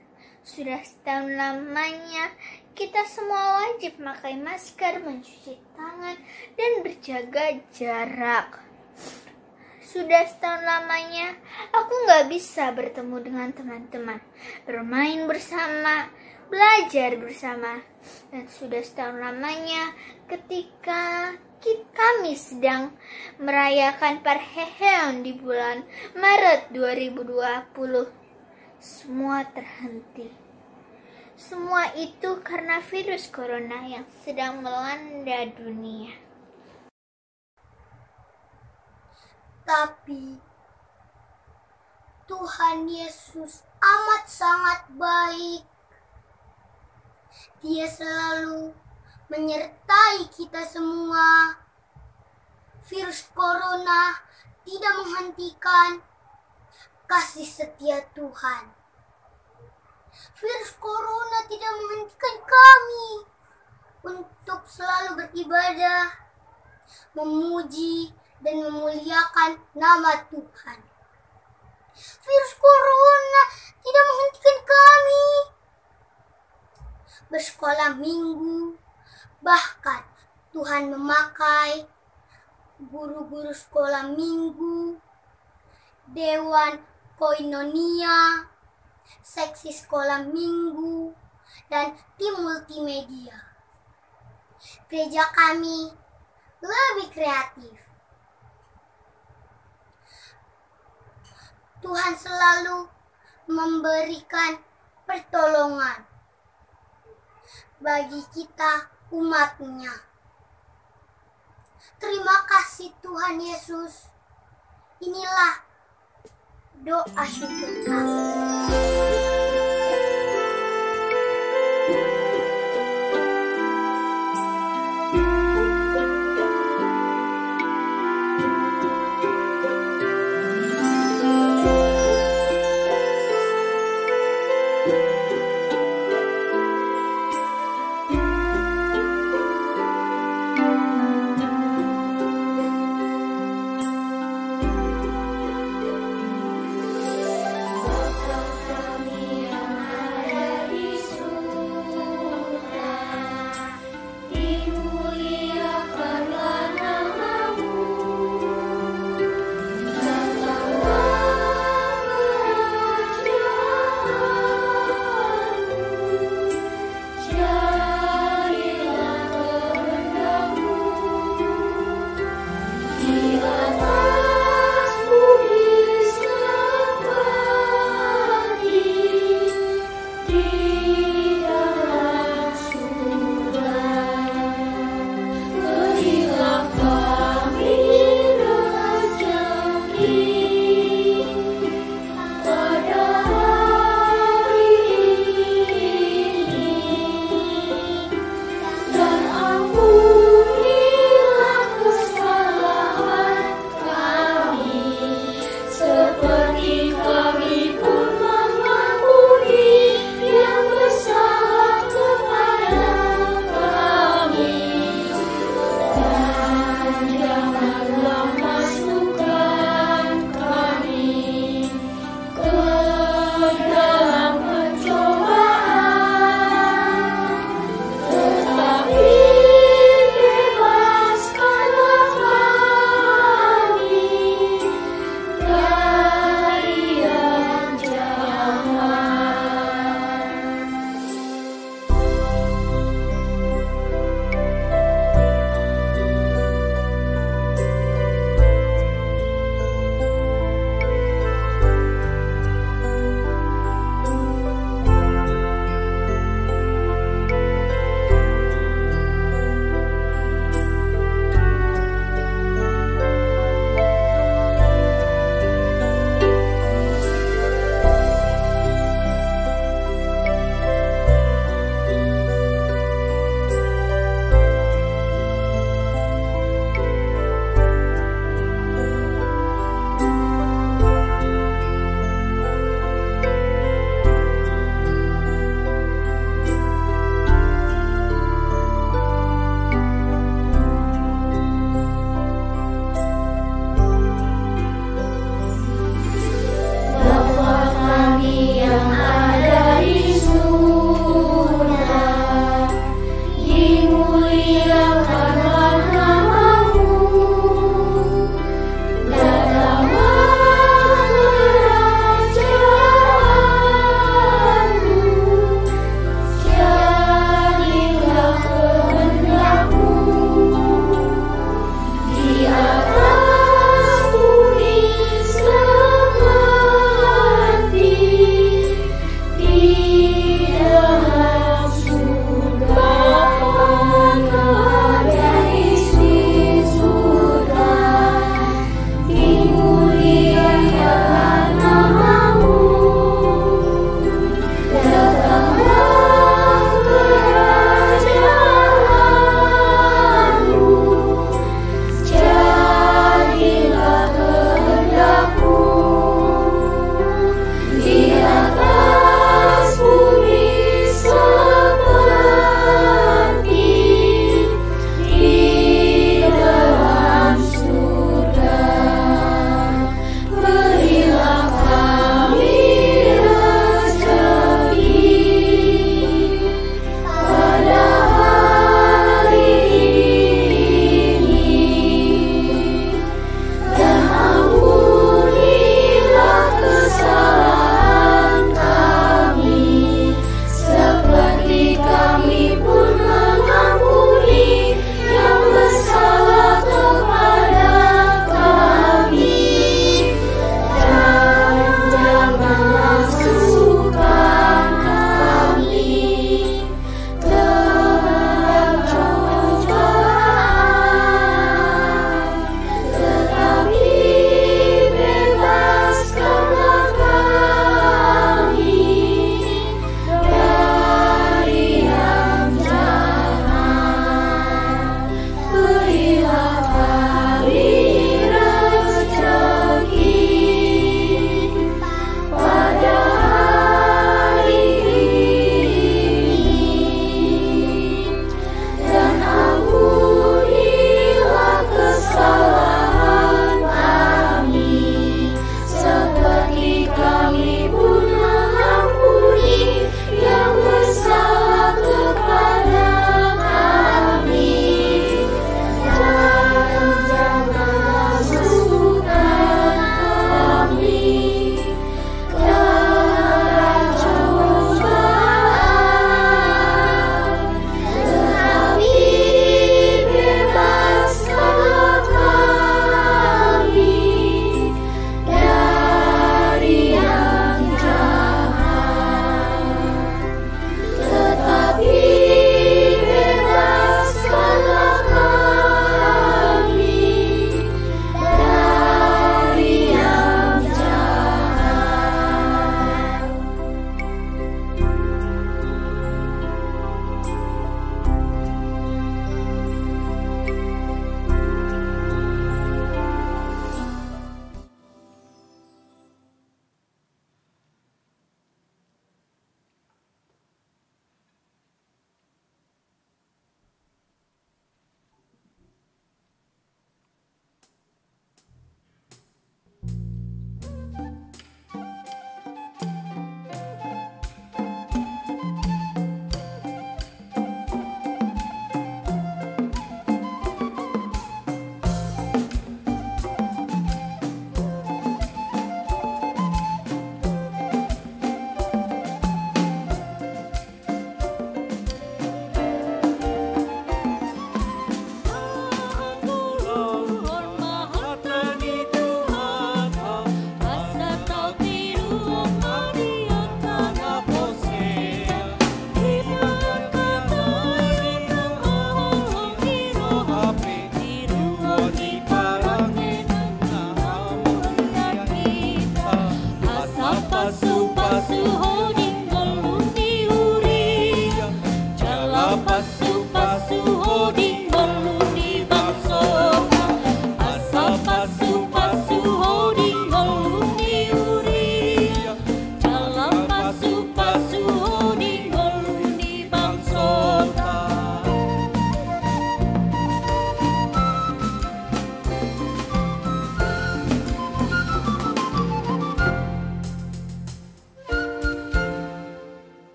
Sudah setahun lamanya kita semua wajib pakai masker, mencuci tangan, dan berjaga jarak. Sudah setahun lamanya aku nggak bisa bertemu dengan teman-teman, bermain bersama, belajar bersama. Dan sudah setahun lamanya ketika ki-, kami sedang merayakan parheheon di bulan Maret dua ribu dua puluh, semua terhenti. Semua itu karena virus corona yang sedang melanda dunia. Tapi Tuhan Yesus amat sangat baik. Dia selalu menyertai kita semua. Virus corona tidak menghentikan kasih setia Tuhan. Virus corona tidak menghentikan kami untuk selalu beribadah, memuji, dan memuliakan nama Tuhan. Virus corona tidak menghentikan kami bersekolah minggu, bahkan Tuhan memakai guru-guru sekolah minggu, dewan koinonia, seksi sekolah minggu, dan tim multimedia. Gereja kami lebih kreatif. Tuhan selalu memberikan pertolongan bagi kita umat-Nya. Terima kasih Tuhan Yesus. Inilah doa syukur kami.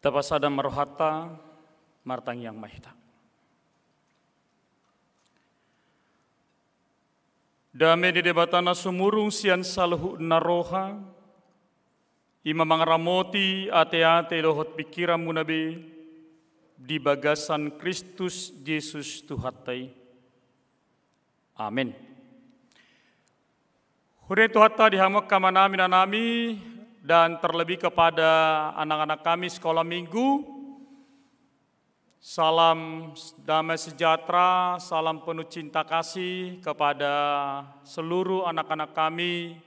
Tapasada ma rohanta, martangiang ma hita. Dame ni Debata na sumurung sian saluhutna roha, i ma mangaramoti ateate dohot pingkiranmuna be di bagasan Kristus Jesus Tuhanta i. Amin. Huria ni Tuhanta, di hamu angka amanami, inanami, dan terlebih kepada anak-anak kami sekolah minggu, salam damai sejahtera, salam penuh cinta kasih kepada seluruh anak-anak kami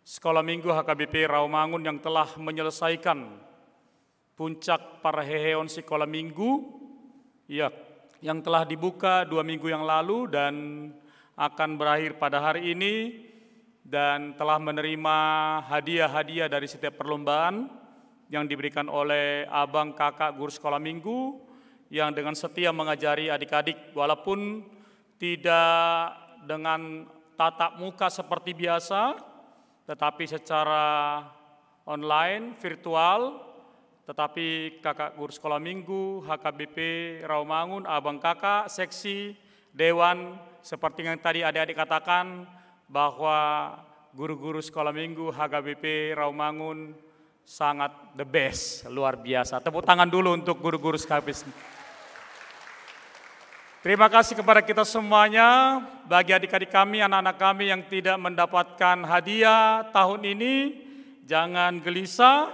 sekolah minggu H K B P Rawamangun yang telah menyelesaikan puncak parheheon sekolah minggu, ya, yang telah dibuka dua minggu yang lalu dan akan berakhir pada hari ini, dan telah menerima hadiah-hadiah dari setiap perlombaan yang diberikan oleh abang, kakak, guru sekolah minggu yang dengan setia mengajari adik-adik, walaupun tidak dengan tatap muka seperti biasa, tetapi secara online, virtual, tetapi kakak guru sekolah minggu, H K B P Rawamangun, abang, kakak, seksi, dewan, seperti yang tadi adik-adik katakan, bahwa guru-guru sekolah minggu H K B P Rawamangun sangat the best, luar biasa. Tepuk tangan dulu untuk guru-guru sekaligus. Terima kasih kepada kita semuanya. Bagi adik-adik kami, anak-anak kami yang tidak mendapatkan hadiah tahun ini, jangan gelisah,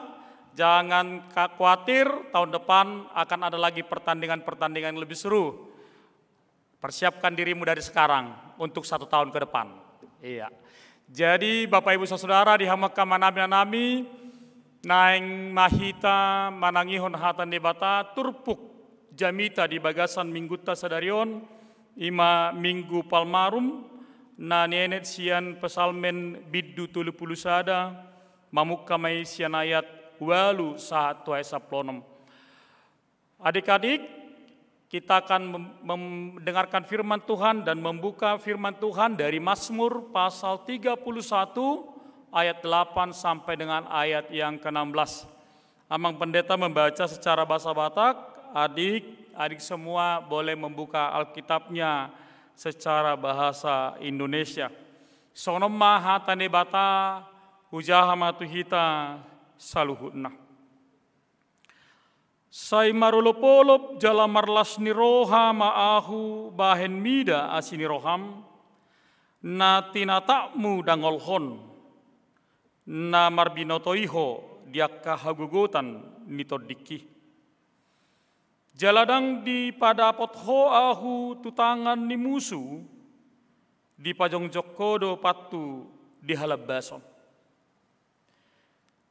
jangan ka-, khawatir, tahun depan akan ada lagi pertandingan-pertandingan yang lebih seru. Persiapkan dirimu dari sekarang untuk satu tahun ke depan. Iya. Jadi, Bapak, Ibu, Saudara, di hamu angka amanami, inanami, naeng ma hita manangihon hata ni Debata, turpuk jamita di bagasan minggunta sadari on, i ma Minggu Palmarum, na nienet sian Psalmen bindu tolu pulu sada, mamungka ma i sian ayat ualu sahat tu ayat sampulu onom. Adik-adik, kita akan mem-, mendengarkan firman Tuhan dan membuka firman Tuhan dari Mazmur pasal tiga puluh satu ayat delapan sampai dengan ayat yang keenam belas. Amang Pendeta membaca secara bahasa Batak, adik-adik semua boleh membuka Alkitabnya secara bahasa Indonesia. Songon on ma hata ni Debata, hujaha ma tu hita saluhutna. Sai marolopolop jala marlas ni roha ma ahu bahen mida asi ni roham, na tinatapmu dangolhon, na marbinoto i ho di angka hagogotan ni tondingki. Jala ndang dipadapot ho ahu tu tangan ni musu, dipajongjong ho do pathu di halambason.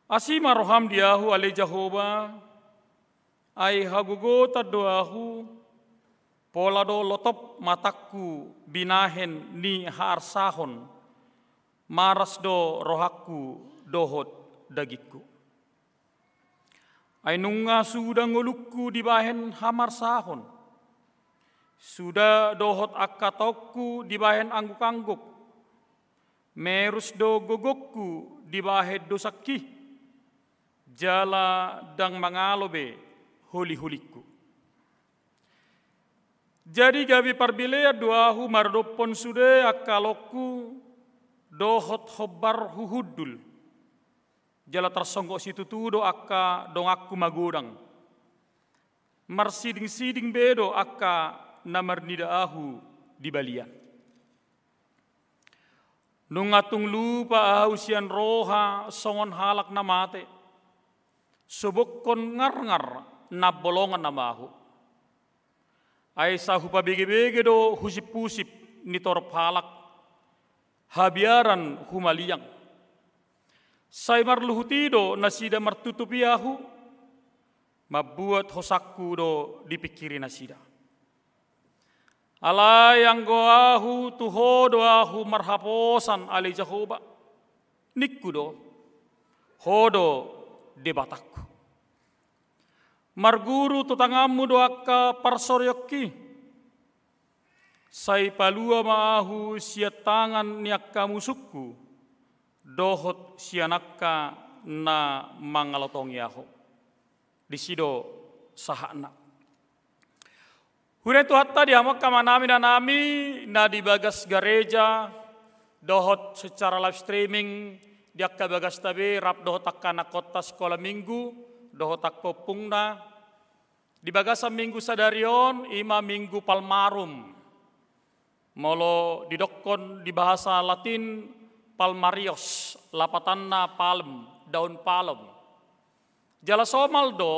Asi ma roham di ahu, ale Jahowa, ai hagogotan do ahu, pola do lotop matangku binahen ni haarsahon, maras do rohangku dohot dagingku. Ai nunga suda ngolungku dibahen hamarsahon, suda dohot angka taonku dibahen angguk-angguk, merus do gogongku dibahen dosangki, jala ndang mangalo be holi-holingku. Jadi gabe parbilean do ahu maradophon sude angka aloangku dohot hombar huhundul. Jala tarsonggot situtu do angka donganku magodang. Marsiding-siding be do angka na marnida ahu di balian. Nunga tung lupa ahu sian roha songon halak na mate. Sobokkon ngarngar na bolongan nama ahu. Ai sai hupabege-bege do husip-husip ni torop halak, habiaran humaliang. Sai marluhut i do nasida martutupi ahu, mambuat hosangku do dipingkiri nasida. Alai anggo ahu, tu ho do ahu marhaposan, ale Jahowa, ningku do, ho do Debatangku. Marguru tu tanganmu do angka parsorionki, sai palua ma ahu sian tangan ni angka musungku, dohot sian angka na mangalotongi ahu. Disi do sahatna. Huria ni Tuhanta, di hamu angka amanami, inanami na di bagas gareja dohot secara live streaming di angka bagasta be, rap dohot angka anakhonta sikola minggu dohot angka ompungna. Di bagasan minggu sadari on, i ma minggu Palmarum. Molo didokkon di bahasa Latin, palmarios, lapatanna palm, daun palem. Jala somal do,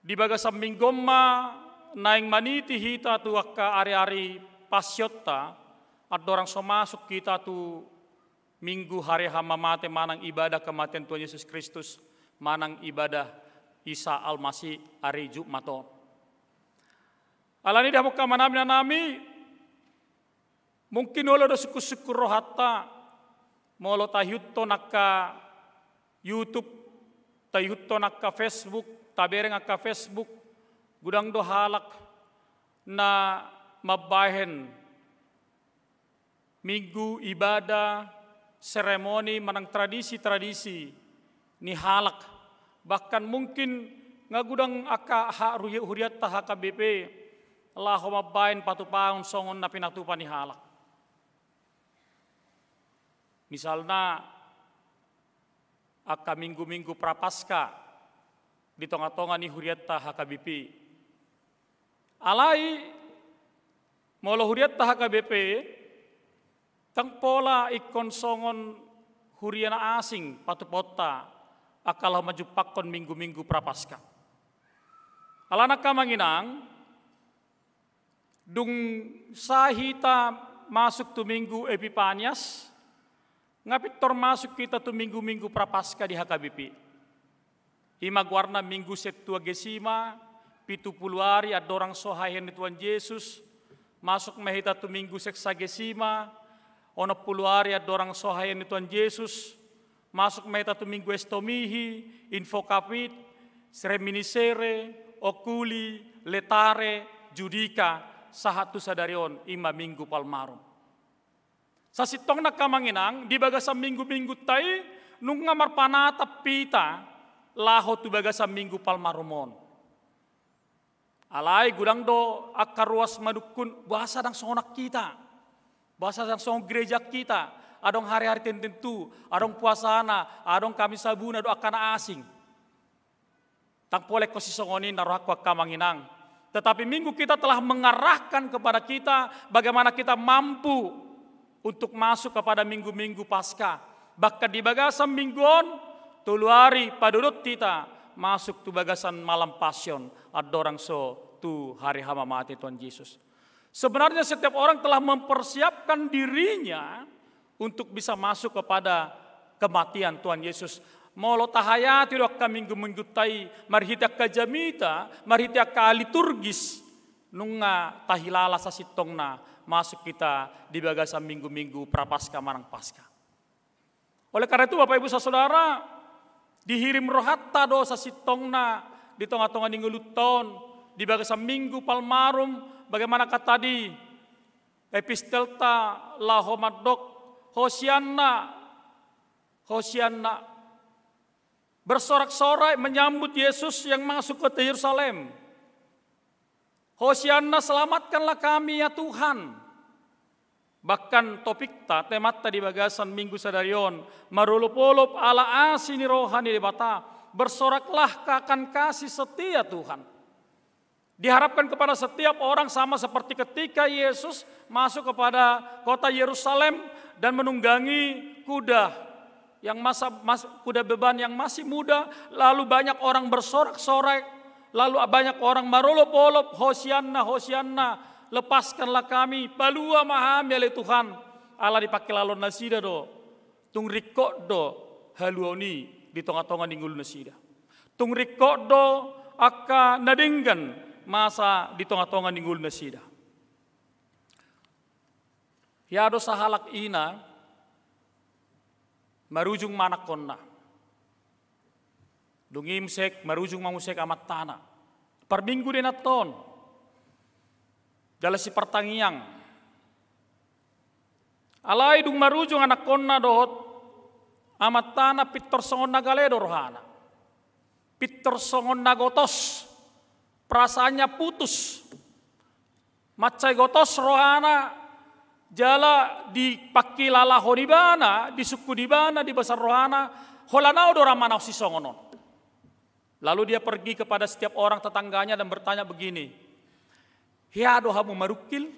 di bagasan minggu on ma naeng maniti hita tu angka ari-ari Passionta, andorang so masuk hita tu minggu hari hamamate manang ibadah kematian Tuhan Yesus Kristus, manang ibadah Isa Almasih ari Jumat on. Alani i, di hamu angka amanami, inanami, mungkin olo do sungkun-sungkun rohanta, molo taihuthon angka YouTube, taihuthon angka Facebook, tabereng angka Facebook, godang do halak na mambahen minggu ibadah, seremoni manang tradisi-tradisi ni halak. Bahkan mungkin nga godang angka ha-, huri-, hurianta H K B P laho mambahen patupaon songon na pinatupa ni halak. Misalna, angka minggu-minggu Prapaskah di tonga-tonga ni hurianta H K B P. Alai, molo hurianta H K B P, ndang pola ingkon songon huria na asing patupaonta angka laho manjumpangkon minggu-minggu Prapaskah. Alana angka amang inang, dung sae hita masuk tu minggu Epipanias, nga pintor masuk hita tu minggu-minggu Prapaskah di H K B P. I ma goarna minggu Septuagesima, pitu pulu ari andorang so haheheon ni Tuhan Jesus. Masuk ma hita tu minggu Seksagesima, onom pulu ari andorang so haheheon ni Tuhan Jesus. Masuk ma hita tu minggu Estomihi, Invocavit, Reminiscere, Oculi, Laetare, Judica, sahat tu sadari on, i ma minggu Palmarum. Sasintongna angka amang inang, di bagasan minggu-minggunta i, nunga marpanatap hita laho tu bagasan minggu Palmarum on. Alai godang do angka ruas manungkun, boasa ndang songon hita, boasa ndang songon gereja hita, adong hari-hari tertentu, adong puasana, adong Kamis Sabuna dohot angka na asing. Ndang pola ingkon sisongon i na rohangku angka amang inang. Tetapi minggu kita telah mengarahkan kepada kita bagaimana kita mampu untuk masuk kepada minggu-minggu Paskah. Bahkan di bagasan minggu on, tolu ari padodot hita masuk tu bagasan malam Passion, andorang so tu hari hamamate Tuhan Jesus. Sebenarnya setiap orang telah mempersiapkan dirinya untuk bisa masuk kepada kematian Tuhan Yesus. Molo tahayati do angka minggu-minggunta i, marhite angka jamita, marhite angka liturgis, nunga tahilala sasintongna masuk hita di bagasan minggu-minggu Prapaskah manang Paskah. Oleh karena itu, Bapak Ibu Saudara, dihirim rohanta do sasintongna di tonga-tonga ni ngolunta on, di bagasan minggu Palmarum, bagaimana kata di epistelta laho mandok, Hosianna, Hosianna. Bersorak-sorai menyambut Yesus yang masuk ke Yerusalem. Hosianna, selamatkanlah kami, ya Tuhan. Bahkan topikta, temanta di bagasan minggu sadari on, marolop-olop ala asi ni roha ni Debata, bersoraklah akan kasih setia Tuhan. Diharapkan kepada setiap orang sama seperti ketika Yesus masuk kepada kota Yerusalem dan menunggangi kuda yang masa, mas-, kuda beban yang masih muda, lalu banyak orang bersorak-sorai, lalu banyak orang marolop-olop, "Hosianna, Hosianna, lepaskanlah kami, palua ma hami ale Tuhan." Ala dipangkilalahon nasida do, tung ringkot do haluaon i di tonga-tonga ni ngolu nasida. Tung ringkot do angka na denggan masa di tonga-tonga ni ngolu nasida. Ia do sahalak ina marujung ma anakhonna. Dung i muse marujung ma muse amantana. Parminggu do inanta on. Jala sipartangiang. Alai dung marujung anakhonna dohot amantana, pintor songon na gale do rohana. Pintor songon na gotos, perasaannya putus. Mansai gotos rohana, jala dipangkilalahon ibana, disungkun ibana di bagasan rohana, holan ahu do ra manaon sisongon on. Lalu dia pergi kepada setiap orang tetangganya dan bertanya begini, "Hea do hamu marungkil?"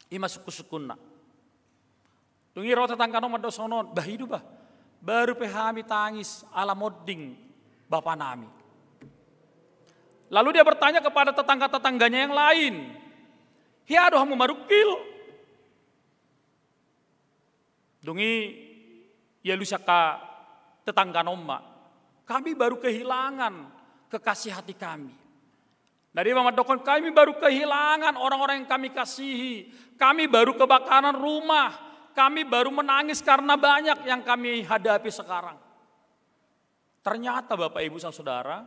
I ma sungkun-sungkunna. Dung i ro tetanggana on mandok songon on, "Bah, i do bah, baru pe hami tangis ala monding bapanami." Lalu dia bertanya kepada tetangga-tetangganya yang lain, "Hea do hamu marungkil?" Dung i dialusi angka tetanggana on ma, "Kami baru kehilangan kekasih hati kami." Na dia ma mandokkon, "Kami baru kehilangan orang-orang yang kami kasihi. Kami baru kebakaran rumah. Kami baru menangis karena banyak yang kami hadapi sekarang." Ternyata, Bapak, Ibu, Saudara,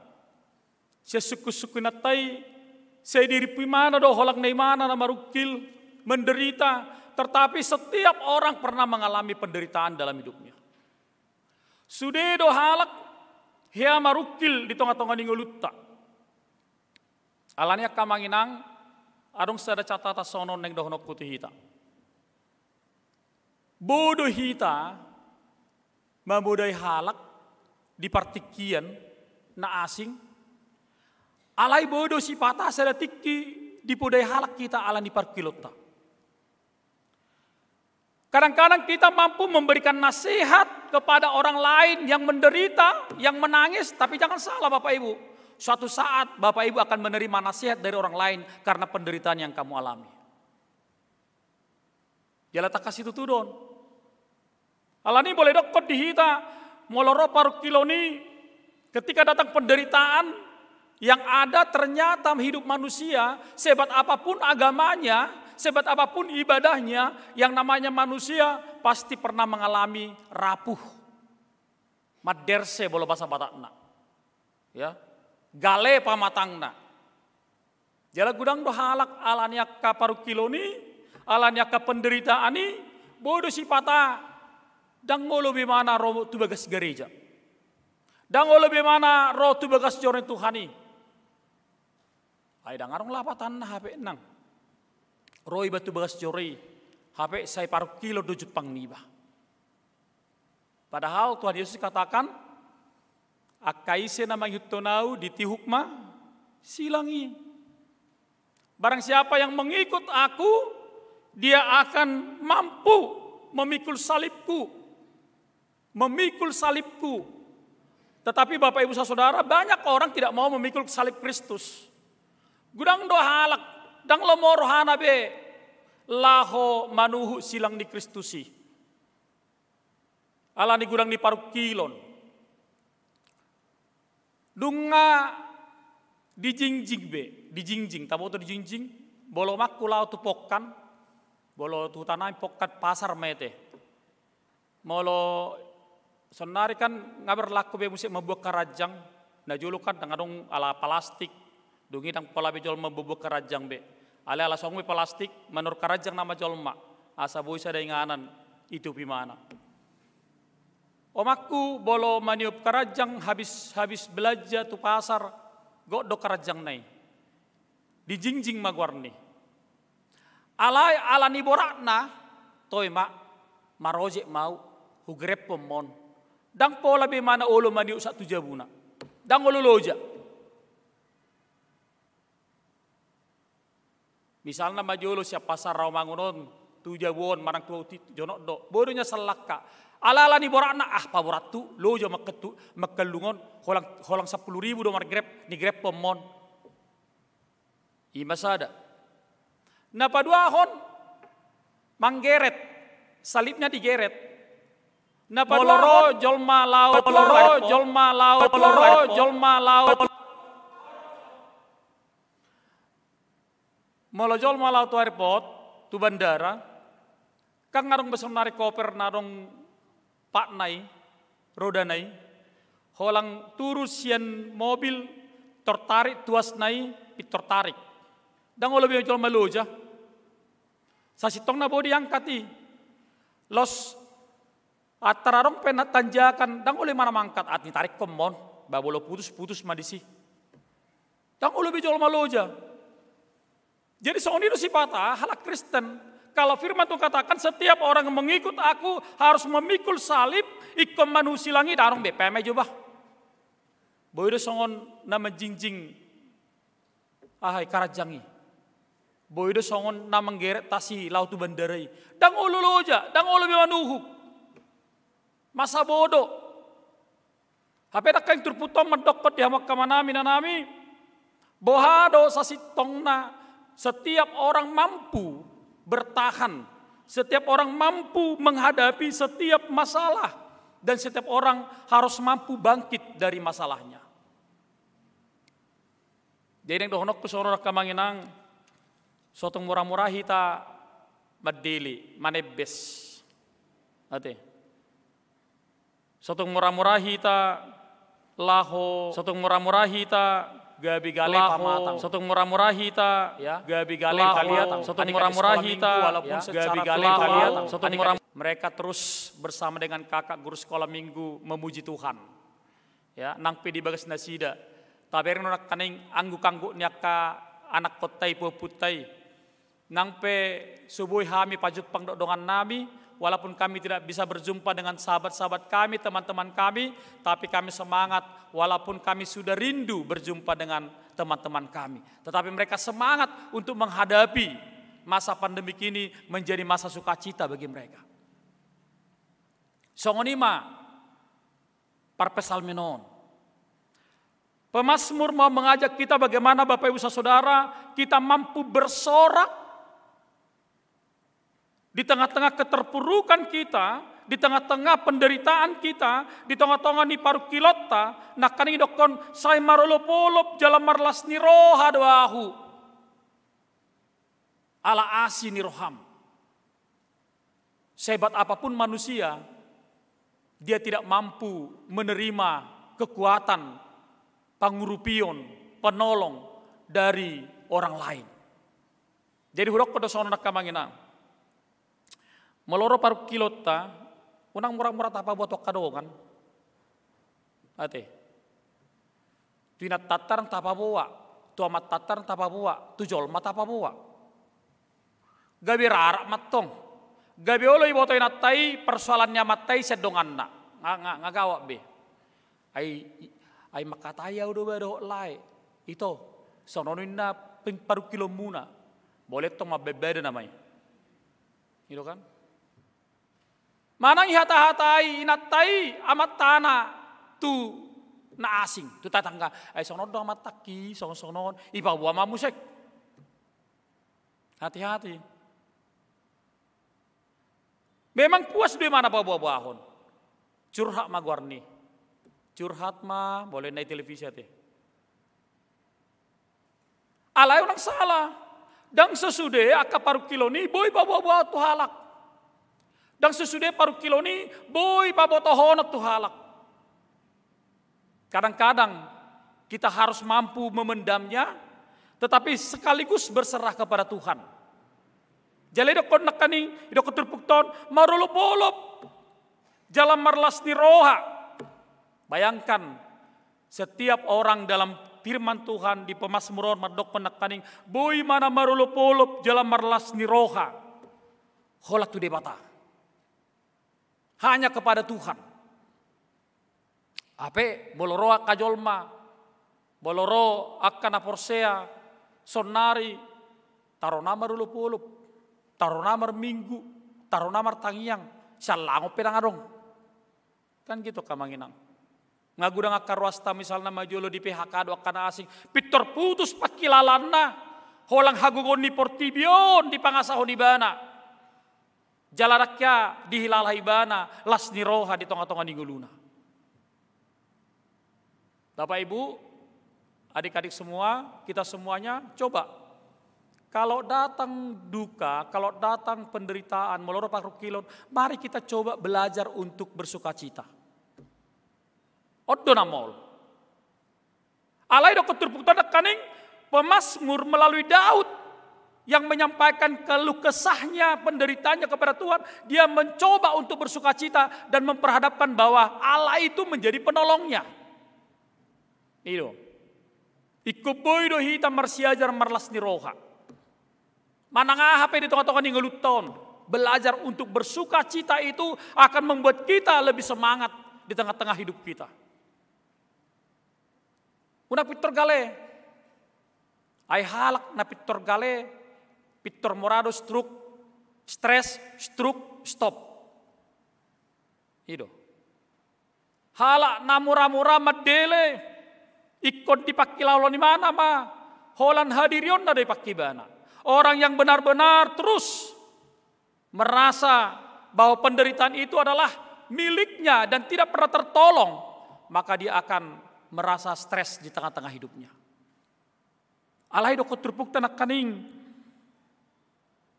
sian sungkun-sungkunanta i, sai diripu imana do holan na imana na marungkil, menderita, tetapi setiap orang pernah mengalami penderitaan dalam hidupnya. Sude do halak hea marungkil di tonga-tonga ni ngolunta. Alani i, angka amang inang, adong sada catatan songon on naeng dohononku tu hita. Boi do hita mamodai halak di partingkian na asing, alai boi do sipata sada tingki dipodai halak hita ala ni parungkilonta. Kadang-kadang kita mampu memberikan nasihat kepada orang lain yang menderita, yang menangis, tapi jangan salah, Bapak Ibu. Suatu saat Bapak Ibu akan menerima nasihat dari orang lain karena penderitaan yang kamu alami. Jala tangkas situtu do on. Alani i, molo didokkon di hita, molo ro parungkilon i, ketika datang penderitaan yang ada, ternyata hidup manusia, sehebat apapun agamanya, sehebat apapun ibadahnya, yang namanya manusia pasti pernah mengalami rapuh. Manderse molo bahasa Batakna. Ya, gale pamatangna. Jala godang do halak alani angka parungkilon i, alani angka penderitaan i, boi do sipata, ndang olo be imana ro tu bagas gareja. Ndang olo be imana ro tu bagas joro ni Tuhan i. Ai ndang adong lapatanna hape nang ro iba tu bagas joro i, hape sai parungkilon do jumpang niba. Padahal Tuhan Yesus katakan, "Angka ise na mangihuthon Ahu, ditihuk ma silang i." Barang siapa yang mengikut Aku, dia akan mampu memikul salibku. Memikul salibku. Tetapi Bapak Ibu Saudara, banyak orang tidak mau memikul salib Kristus. Godang do halak, ndang lomo rohana be laho manuhuk silang ni Kristus i. Alani godang ni parungkilon. Nunga dijingjing be, dijingjing, taboto dijingjing, molo manang laho tu pongkan, molo tu huta nami pongkan pasar ma ate. Molo saonnari kan nga berlaku be muse mambuat karanjang, na jolo kan ndang adong ala palastik, dung i ndang pola be jolma mambuat karanjang be. Alai ala songon i plastik, manuhor karanjang nama jolma, asa boi sada inganan itup imana. Omakku, molo maniop karanjang habis, habis belanja tu pasar, gok do karanjangna i. Dijingjing ma goarni. Alai ala ni boratna, toe ma, marojek ma ahu, hugerephon ma on. Ndang pola be imana olo maniop sahat tu jabuna. Ndang olo loja. Misalna ma jolo sian pasar Rawamangun on tu jabu on manang tu ahu, jonok do, boi do nian sallangka. Alai ala ni boratna, ah, paborat tutu, loja mangkallung on, holan, holan sampulu ribu do margerep, nigerephon ma on. I ma sada. Na paduahon, manggeret, salibna digeret. Na paduahon, molo ro jolma laho, molo ro jolma laho, molo ro jolma laho. Molo jolma laho tu airport, tu bandara, kan nga adong be saonnari koper na adong patna i, rodana i, holan turun sian mobil, tortarik tuasna i, pintor tarik. Ndang olo be jolma loja. Sasintongna boi diangkat i. Laos antar adong pe na tanjakan, ndang olo imana mangkat, atik tarikhon ma on. Ba molo putus, putus ma disi. Ndang olo be jolma loja. Jadi songon i do sipata halak Kristen. Kalau firman Tuhan katakan setiap orang yang mengikut aku harus memikul salib, ingkon manusilang i, ndang adong be peme jo ba. Boi do songon na manjingjing aha i, karanjang i. Boi do songon na manggeret tas i laho tu bandara i. Ndang olo loja, ndang olo be manuhuk. Masa bodo. Hape ndang hea turpukta on mandokkon di hamu angka amanami, inanami, boha do sasintongna setiap orang mampu bertahan, setiap orang mampu menghadapi setiap masalah, dan setiap orang harus mampu bangkit dari masalahnya. Jadi naeng dohononku songon on angka amang inang, so tung mura-mura hita mandele, manembes. Ate. So tung mura-mura hita laho, so tung mura-mura hita gabe gale laho, pamatang. So tung mura-mura hita, ya, gabe gale laho, pamatang. So tung mura-mura hita, walaupun ya, secara gabe gale pamatang. So tung mura-, mereka terus bersama dengan kakak guru sekolah minggu memuji Tuhan. Ya, nang pe di bagas nasida. Tabereng do nangkaning angguk-angguk ni angka anakkonta i, pupuonta i. Nang pe so boi hami pajumpang dohot dongannami, walaupun kami tidak bisa berjumpa dengan sahabat-sahabat kami, teman-teman kami, tapi kami semangat, walaupun kami sudah rindu berjumpa dengan teman-teman kami. Tetapi mereka semangat untuk menghadapi masa pandemik ini menjadi masa sukacita bagi mereka. Songon i ma parpsalmen on. Pemazmur mau mengajak kita bagaimana Bapak Ibu Saudara, kita mampu bersorak di tengah-tengah keterpurukan kita, di tengah-tengah penderitaan kita, di tonga-tonga ni parungkilonta, nangkaning didokkon sai marolop-olop jala marlas ni roha do ahu. Ala asi ni roham. Sehebat apapun manusia, dia tidak mampu menerima kekuatan, pangurupion, penolong dari orang lain. Jadi hudokkon do songon on angka amang inang. Molo ro parungkilonta, unang mura-mura tapaboa tu angka dongan. Ate. Tu inantanta ndang tapaboa, tu amantanta ndang tapaboa, tu jolma tapaboa. Gabe rarak ma antong. Gabe olo iboto inanta i persoalan ni amanta i sian donganna. Nga, nga, nga gawat be. Ai, ai mangkatai ahu do ba dohot lae. Ito, songon on ninna pin-, parungkilonmuna. Boi antong mambahen-bahen nama i. I do kan? Manang ihata-hatai inanta i amantana tu na asing, tu tatangga. Ai songon on do amantangki, songon-songon on, ipaboa ma muse. Hati-hati. Memang puas do imana paboa-boahon. Curhat ma goarni. Curhat ma, molo ninna i televisi ate. Alai unang sala. Ndang sesude angka parungkilon i boi paboa-boahon tu halak. Ndang sesude parungkilon i boi pabotohonon tu halak. Kadang-kadang kita harus mampu memendamnya, tetapi sekaligus berserah kepada Tuhan. Jala didokkon nangkaning, didokkon turpukta on, marolop-olop jala marlas ni roha. Bayangkan, setiap orang dalam firman Tuhan di Pemazmur on mandokkon nangkaning, boi ma na marolop-olop jala marlas ni roha. Holan tu Debata. Hanya kepada Tuhan. Hape molo ro angka jolma, molo ro angka na porsea, saonnari, tarona marolop-olop, tarona marminggu, tarona martangiang, siallangon pe ndang adong. Kan gitu angka amang inang. Nga godang angka ruasta misalna ma jolo di P H K do angka na asing. Pintor putus pangkilalaanna. Holan hagogoon ni portibi on dipangasahon ibana. Jala ndang hea dihilala ibana las ni roha di tonga-tonga ni ngoluna. Bapak Ibu, adik-adik semua, kita semuanya, coba. Kalau datang duka, kalau datang penderitaan, molo ro parungkilon, mari kita coba belajar untuk bersukacita. On do na maol. Alai didokkon turpukta nangkaning, pemazmur melalui Daud yang menyampaikan keluh kesahnya, penderitaannya kepada Tuhan, dia mencoba untuk bersukacita dan memperhadapkan bahwa Allah itu menjadi penolongnya. I do. Ingkon boi do hita marsiajar marlas ni roha. Manang aha pe di tongatonga ni ngolunta on, belajar untuk bersukacita itu akan membuat kita lebih semangat di tengah-tengah hidup kita. Unang pintor gale. Ai halak na pintor gale, pintor mora do stroke, stres, stroke, stop. I do. Halak na mora-mora mandele, ingkon dipangkilala ibana ma holan hadirionna do i pangkibana. Orang yang benar-benar terus merasa bahwa penderitaan itu adalah miliknya dan tidak pernah tertolong, maka dia akan merasa stres di tengah-tengah hidupnya. Alai dokkon turpukta nangkaning,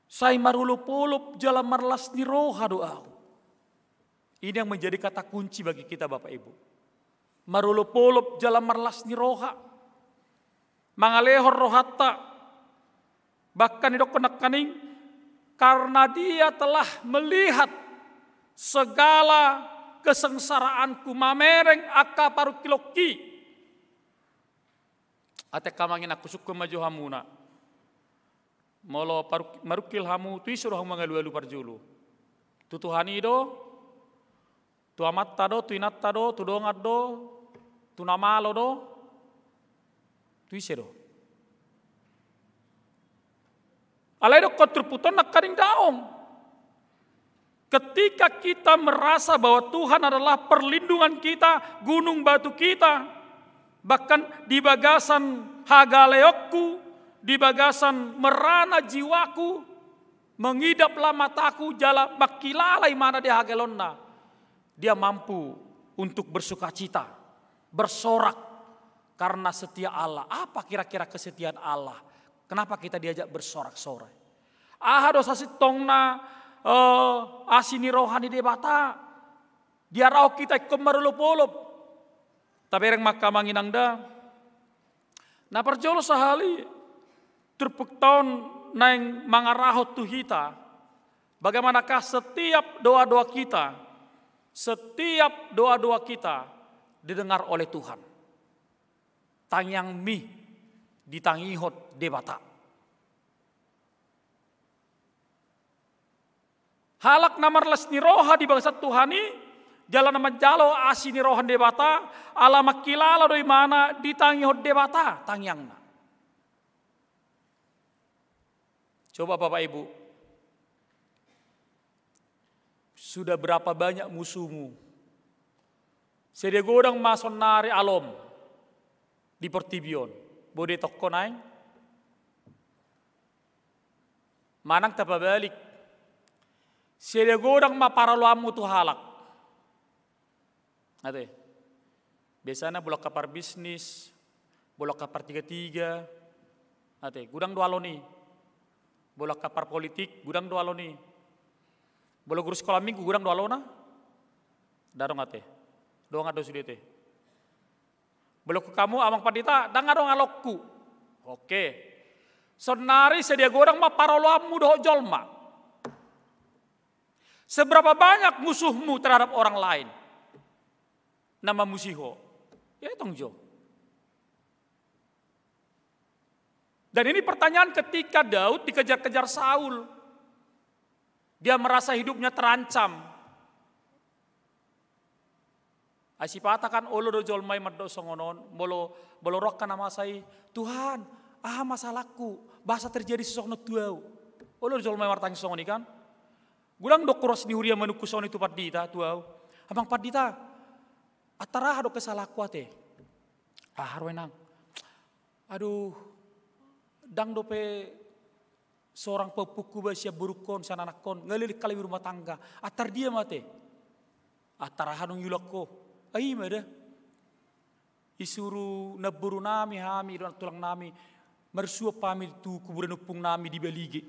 sai marolopolop jala marlas ni roha do ahu. Ini yang menjadi kata kunci bagi kita, Bapak Ibu. Marolopolop jala marlas ni roha. Mangalehon rohanta. Bahkan didokkon nangkaning, karena dia telah melihat segala kesengsaraanku, mamereng angka parungkilonki. Ate angka amang inang, husungkun ma jo hamuna. Molo paruk-, marungkil hamu, tu ise do hamu mangalualu parjolo? Tu Tuhan i do, tu amanta do, tu inanta do, tu dongan do, tu na malo do, tu ise do? Alai dokkon turpukta on nangkaning daong. Ketika kita merasa bahwa Tuhan adalah perlindungan kita, gunung batu kita, bahkan di bagasan hagaleonku, di bagasan merana jiwaku, mengidaplah mataku jala mangkilala ibana di hagaleonna. Dia mampu untuk bersukacita, bersorak karena setia Allah. Apa kira-kira kesetiaan Allah? Kenapa kita diajak bersorak-sorai? Aha do sasintongna, eh, asi ni roha ni Debata? Diarahon hita ingkon marolopolop. Tabereng ma angka amang inang da. Na parjolo sahali, turpukta on naeng mangarahon tu hita, bagaimanakah setiap doa-doa kita, setiap doa-doa kita didengar oleh Tuhan. Tangiangmi ditangihon Debata. Halak na marlas ni roha di bagasan Tuhan i, jala na manjalo asi ni roha ni Debata, ala mangkilala do ibana ditangihon Debata tangiangna. Coba Bapak Ibu, sudah berapa banyak musuhmu? Sedia godang ma saonnari alom di portibi on. Boi dietongko naeng? Manang tapabalik. Sedia godang ma paraloanmu tu halak. Ate. Biasana molo angka parbisnis, molo angka partigatiga. Ate, godang do alon i. Molo angka parpolitik, godang do alon i. Molo guru sikola minggu, godang do alona? Nda adong ate. Dongan do sude ate. Molo hamu amang pandita, ndang adong alonku. Oke. Saonnari sedia godang ma paraloanmu dohot jolma. Seberapa banyak musuhmu terhadap orang lain na mamusuhi ho? Etong jo. Dan ini pertanyaan ketika Daud dikejar-kejar Saul. Dia merasa hidupnya terancam. Ai sipata kan olo do jolma i mandok songon on, molo, molo ro angka na masa i, "Tuhan, aha ma salangku? Boasa terjadi songon on tu ahu?" Olo do jolma i martangis songon i kan? Godang do huria manungkun songon i tu pandita, tu ahu. "Amang pandita, antar aha do kesalahanku ate?" "Aha ro inang?" "Aduh, ndang dope sorang pahompungku ba sian borungkon, sian anakkon, nga leleng halak i berumah tangga. Antar dia ma ate." "Antar aha dung iulak ho?" "Ai ima da. Isuru namboru nami hami dohot tulang nami, marsuap hami tu kuburan ompung nami di Balige."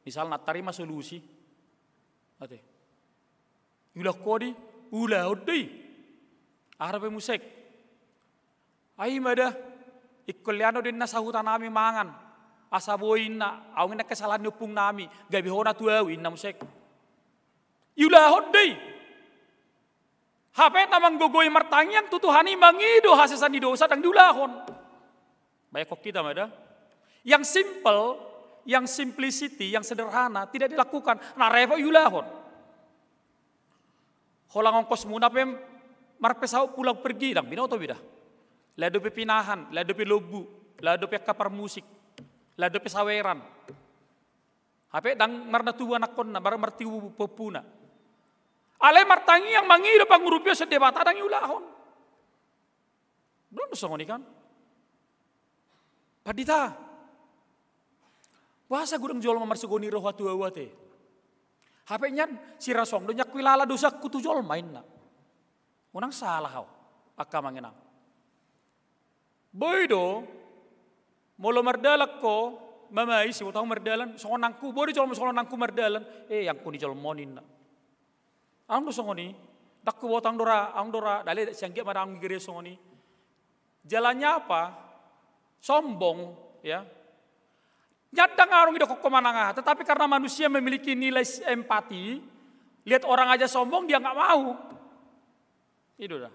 Misalna antar i ma solusi. Ate. "Iulak ho do i?" "Ulaon do i. Aha dope muse?" "Ai ima da. Ingkon lean do inna sahuta nami mangan. Asa boi inna, adong inna kesalahan ni ompung nami. Gabe hona tu ahu inna muse." "Iulahon do i. Hape na manggogoi martangiang tu Tuhan i mangido hasesaan ni dosa ndang diulahon. Bayakkon hita ma da. Yang simple, yang simplicity, yang sederhana tidak dilakukan, na repot diulahon. Holan ongkosmuna pe marpesawat pulang pergi ndang binoto be da. Laho dope Pinahan, laho dope Lombu, laho dope angka parmusik, laho dope Saweran. Hape ndang marna tubu anakkonna, ndang martubu pompuna. Alai martangiang mangido pangurupion sian Debata ndang diulahon. Belum songon i kan? Pandita. Boasa godang jolma marsongoni roha tu ahu ate? Hape nian sirasong do nian huilala dosangku tu jolma inna. Unang salah ho, angka amang inang. Boi do, molo mardalan ho, mamais, iboto ho mardalan, songon nangku, boi do jolma songon nangku mardalan, eh, angku ni jolma on inna. Adong do songon i, ndang huboto, adong do ra, adong do ra, dale sian dia ma adong di gereja songon i. Jalannya apa? Sombong, ya. Nian ndang adong didokkon ho manang aha, tetapi karena manusia memiliki nilai empati, lihat orang aja sombong, dia nggak mau. I do da.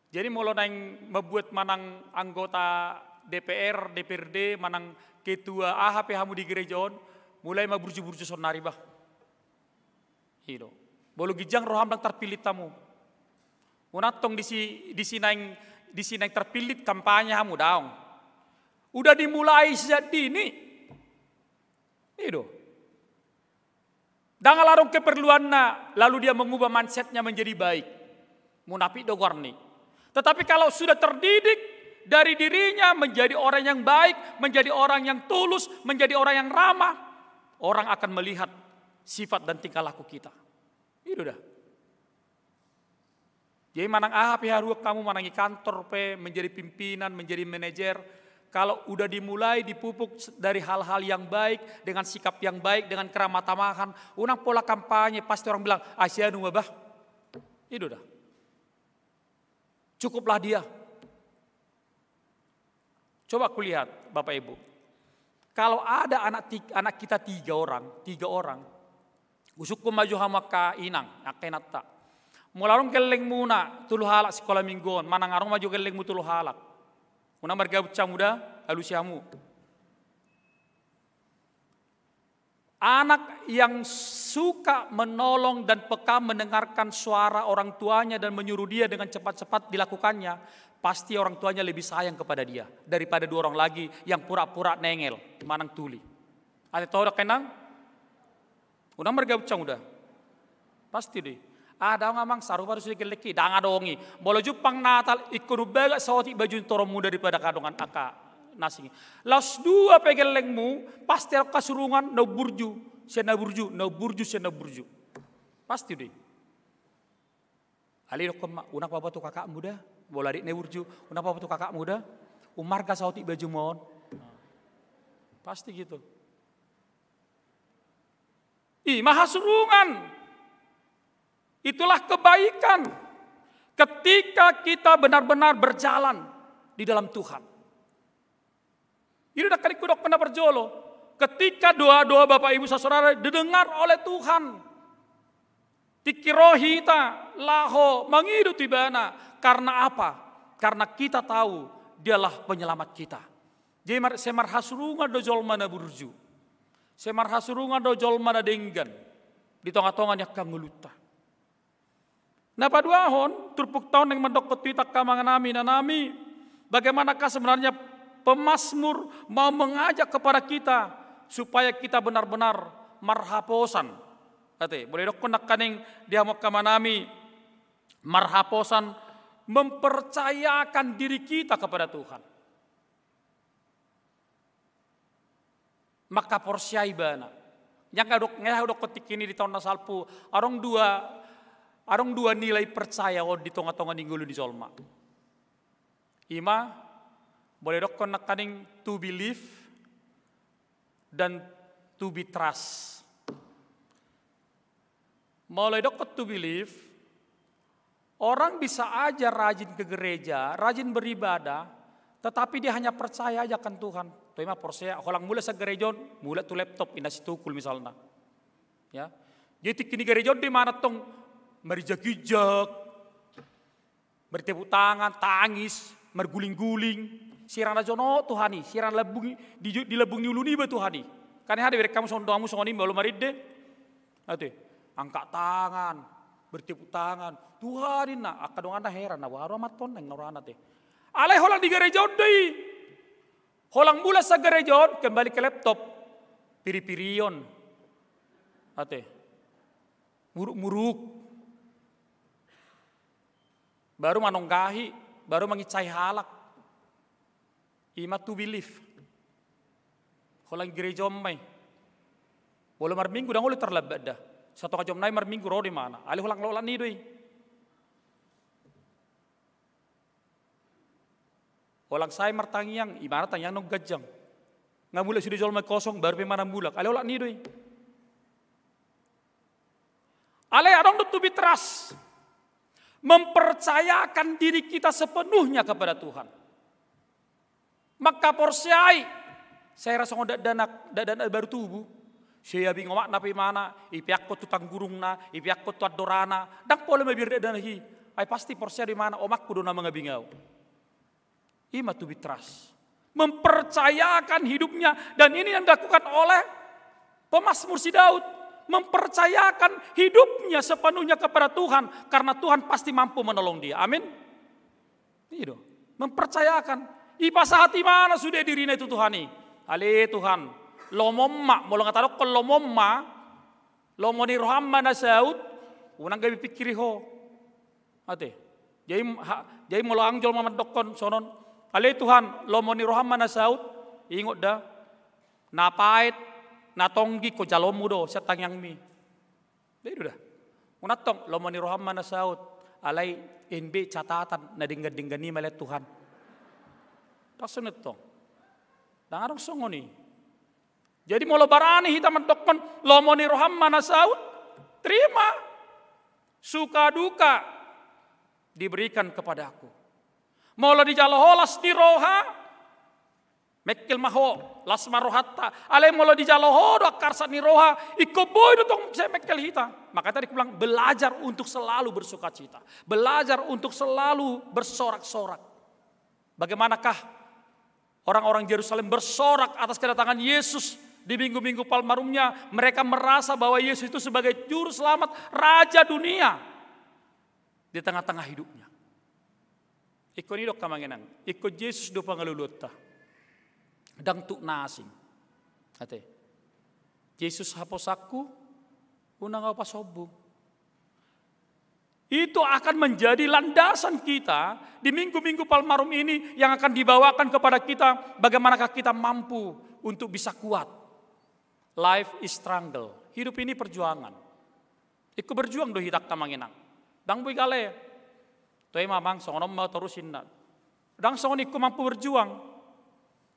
Jadi molo naeng mambuat manang anggota D P R, D P R D, manang ketua aha pe hamu di gereja on, mulai ma burju-burju saonari bah. I do. Molo ginjang roham ndang tarpillit hamu. Unang tong disi, disi naeng, disi naeng tarpillit kampanye hamu, daong. Udah dimulai sejak dini. I do. Ndang ala adong keperluanna, lalu dia mengubah mindsetnya menjadi baik. Munafik do goarna i. Tetapi kalau sudah terdidik dari dirinya menjadi orang yang baik, menjadi orang yang tulus, menjadi orang yang ramah, orang akan melihat sifat dan tingkah laku kita. I do da. Jadi manang aha pe haruan hamu, manang di kantor pe, menjadi pimpinan, menjadi manajer, kalau udah dimulai dipupuk s-, dari hal-hal yang baik, dengan sikap yang baik, dengan keramah tamahan, unang pola kampanye, pasti orang bilang, "Ah, si anu ma bah." I do da. Cukuplah dia. Coba kulihat, Bapak Ibu. Kalau ada anak ti-, anak kita tiga orang, tiga orang, husungkun ma jo hamu angka inang, angka inanta. Molo adong gellengmuna tolu halak sikola minggu on, manang adong ma jo gellengmu tolu halak. Unang margabut hamu da, alusi hamu. Anak yang suka menolong dan peka mendengarkan suara orang tuanya dan menyuruh dia dengan cepat-cepat dilakukannya, pasti orang tuanya lebih sayang kepada dia daripada dua orang lagi yang pura-pura nengel, manang tuli. Ate, toho do angka inang? Unang margabut hamu da. Pasti do i. Ah, daong amang, sarupa do sude gellengki, ndang adong i. Molo jumpang Natal, ingkon umbagas saotik baju ni toronmu daripada angka dongan angka na asing i. Laos dua pe gellengmu, pasti adong hasurungan na umburju sian na burju, na umburju sian na umburju. Pasti do i. Alai didokkon ma, unang paboa tu kakakmu da. Molo adikna i burju, unang paboa tu kakakmu da. Ummarga saotik bajumu on. Pasti gitu. I ma hasurungan. Itulah kebaikan ketika kita benar-benar berjalan di dalam Tuhan. I do nangkaning hudokkon na parjolo. Ketika doa-doa Bapak Ibu sasaudara didengar oleh Tuhan, tingki ro hita laho mangido tu Ibana. Karena apa? Karena kita tahu Dialah penyelamat kita. Jadi mar-, sai marhasurungan do jolma na burju. Sai marhasurungan do jolma na denggan di tonga-tonga ni angka ngolunta. Na paduahon, turpukta on naeng mandokkon tu hita angka amangnami, inanami, bagaimanakah sebenarnya pemazmur mau mengajak kepada kita supaya kita benar-benar marhaposan. Ate, molo didokkon nangkaning di hamu angka amangnami, marhaposan mempercayakan diri kita kepada Tuhan. Mangkaporseai Ibana. Nga hudok-, nga hudokkon tingki i di taon na salpu, adong dua, adong dua nilai percaya on di tonga-tonga ni ngolu ni jolma. I ma, molo didokkon nangkaning to believe dan to be trust. Molo didokkon to believe, orang bisa aja rajin ke gereja, rajin beribadah, tetapi dia hanya percaya aja akan Tuhan. Toe ma porsea, holan mulak sian gereja on, mulak tu laptop, inna si Tukul misalna. Ya. Jadi tingki ni gereja on do i manang tong Marinjak-injak, bertepuk tangan, tangis, marguling-guling. Sirang na jonok Tuhan i, sirang lambung i, di, di lambung ni ulu niba Tuhan i. Kan hea do ibereng hamu songon donganmu songon i molo marende. Ate, angkat tangan, bertepuk tangan. Tuhan inna, angka donganna heran, na boha do amantonang na rohana te. Alai holan di gareja on do i. Holan mulak sian gareja on, kembali ke laptop. Piri-pirion. Ate. Muruk-muruk. Baru manonggahi, baru manginsai halak. I ma to believe. Holan gareja on ma i. Molo marminggu ndang olo tarlambat da. Satonga jom nai marminggu ro do imana. Alai holan lolat ni i do i. Holan sae martangiang, imana tangiang naung ganjang. Nga mulak sude jolma kosong, baru pe imana mulak. Alai lolat ni i do i. Alai adong do to be trust. Mempercayakan diri kita sepenuhnya kepada Tuhan. Mangkaporseai, sai ra songon dakdanak, dakdanak baru tubu. Sai abing omakna pe imana, ipeakkon tu tanggurungna, ipeakkon tu andorana, ndang pola mabiar dakdanak i. Ai pasti porsea do imana, omakku do na mangabing au. I ma to be trust. Mempercayakan hidupnya, dan ini yang dilakukan oleh pemazmur si Daud. Mempercayakan hidupnya sepenuhnya kepada Tuhan, karena Tuhan pasti mampu menolong dia. Amin. I do. Mempercayakan. Ipasahat imana sude dirina tu Tuhan i. Ale Tuhan, lomo ma, molo nga tadokkon lomo ma, lomo ni roham ma na saut, unang gabe pingkiri ho. Ate. Jadi, ha, jadi molo adong jolma mandokkon songon, ale Tuhan, lomo ni roham ma na saut, ingot da, na paet, na tonggi, ingkon jaloonmu do sian tangiangmi. Jadi do da. Unang tong, lomo ni roham ma na saut, alai N B catatan, na denggan-denggan i ma ale Tuhan. Ndang songon i tong. Ndang adong songon i. Jadi molo barani hita mandokkon lomo ni roham ma na saut, terima. Suka duka diberikan kepadaku. Molo dijalo ho las ni roha, mengkel ma ho, las ma rohanta. Alai molo dijalo ho do angka arsak ni roha, ingkon boi do tong sai mengkel hita. Makanya tadi kubilang, belajar untuk selalu bersukacita. Belajar untuk selalu bersorak-sorak. Bagaimanakah orang-orang Yerusalem bersorak atas kedatangan Yesus di minggu-minggu Palmarumnya? Mereka merasa bahwa Yesus itu sebagai juru selamat, raja dunia di tengah-tengah hidupnya. Ingkon i do angka amang inang, ingkon Jesus do pangaluluanta. Ndang tuk na asing. Ate. Jesus haposanku, unang au pasombung. Itu akan menjadi landasan kita di minggu-minggu Palmarum ini yang akan dibawakan kepada kita, bagaimanakah kita mampu untuk bisa kuat. Life is struggle. Hidup ini perjuangan. Ingkon berjuang do hita angka amang inang. Ndang boi gale. Toe ma amang, songon on ma torus inna. Ndang songon i ingkon mampu berjuang.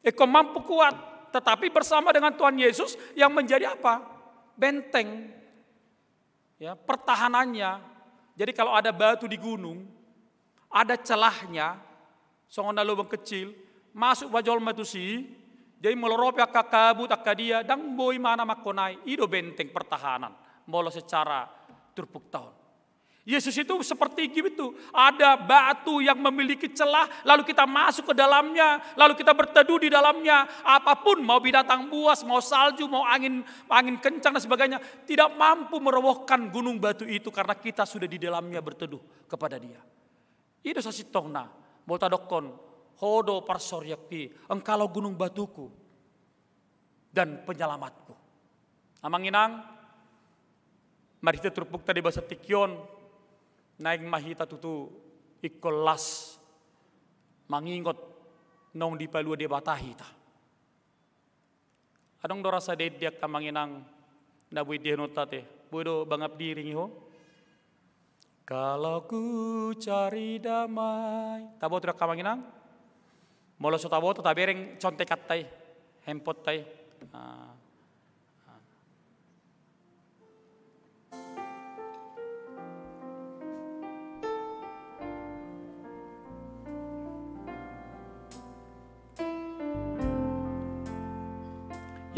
Ingkon mampu kuat. Tetapi bersama dengan Tuhan Yesus yang menjadi apa? Benteng. Ya, pertahanannya. Jadi kalau ada batu di gunung, ada celahnya, songon na lubang kecil, masuk ma jolma tusi, jadi molo ro pe angka kabut, angka dia, ndang boi imana mangkonai, i do benteng pertahanan, molo secara turpukta on. Yesus itu seperti gitu, ada batu yang memiliki celah, lalu kita masuk ke dalamnya, lalu kita berteduh di dalamnya, apapun, mau binatang buas, mau salju, mau angin, angin kencang dan sebagainya, tidak mampu merobohkan gunung batu itu karena kita sudah di dalamnya berteduh kepada Dia. I do sasintongna, molo tadokkon, Ho do parsorianki, Engkau gunung batuku dan penyelamatku. Amang inang, marhite turpukta di bagasan tingki on, naeng ma hita tutu ingkon las mangingot naung dipalua Debata hita. Adong do rasa denggan di angka amang inang na boi diendehononta ate. Boi do bangap diri ninna ho. Kalau ku cari damai. Taboto do angka amang inang. Molo so taboto tabereng contekanta i. Handphoneta i. Ah.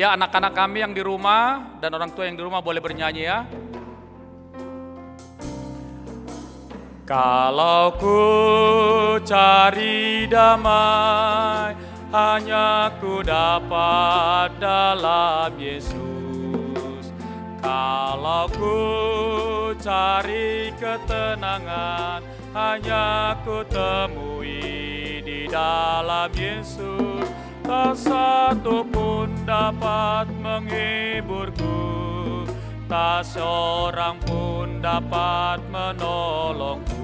Ya, anak-anak kami yang di rumah dan orang tua yang di rumah boleh bernyanyi ya. Kalau ku cari damai, hanya ku dapat dalam Yesus. Kalau ku cari ketenangan, hanya ku temui di dalam Yesus. Tak satu pun dapat menghiburku, tak seorang pun dapat menolongku.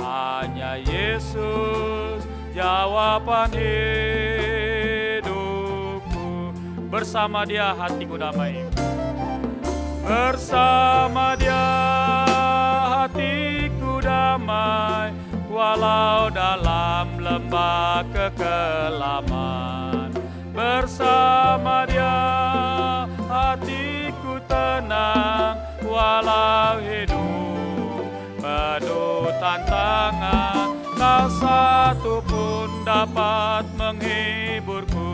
Hanya Yesus jawaban hidupku. Bersama Dia hatiku damai. Bersama Dia hatiku damai, walau dalam lembah kekelaman. Bersama Dia hatiku tenang, walau hidup penuh tantangan. Tak satu pun dapat menghiburku,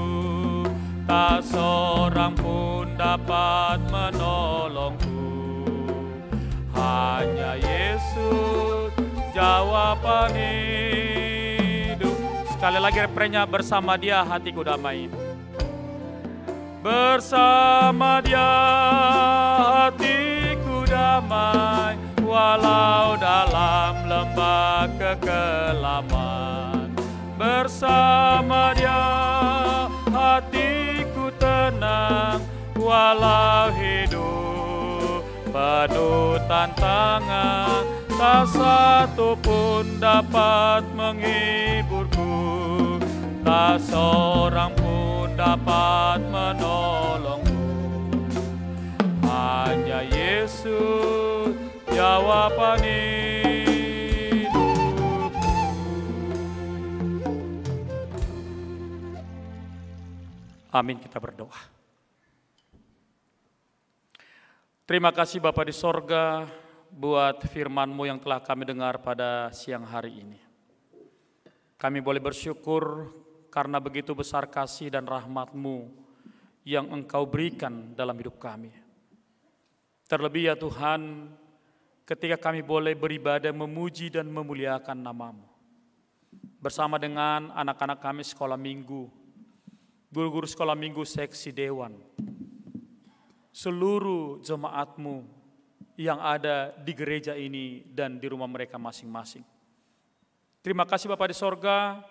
tak seorang pun dapat menolongku. Hanya Yesus jawaban hidup. Sekali lagi refrennya, bersama Dia hatiku damai. Bersama Dia hatiku damai, walau dalam lembah kekelaman. Bersama Dia hatiku tenang, walau hidup penuh tantangan, tak satu pun dapat menghiburku, tak seorang pun dapat menolongku. Hanya Yesus jawaban hidupku. Amin, kita berdoa. Terima kasih Bapa di sorga buat firman-Mu yang telah kami dengar pada siang hari ini. Kami boleh bersyukur karena begitu besar kasih dan rahmat-Mu yang Engkau berikan dalam hidup kami. Terlebih ya Tuhan, ketika kami boleh beribadah memuji dan memuliakan nama-Mu. Bersama dengan anak-anak kami sekolah minggu, guru-guru sekolah minggu seksi dewan, seluruh jemaat-Mu yang ada di gereja ini dan di rumah mereka masing-masing. Terima kasih Bapa di sorga,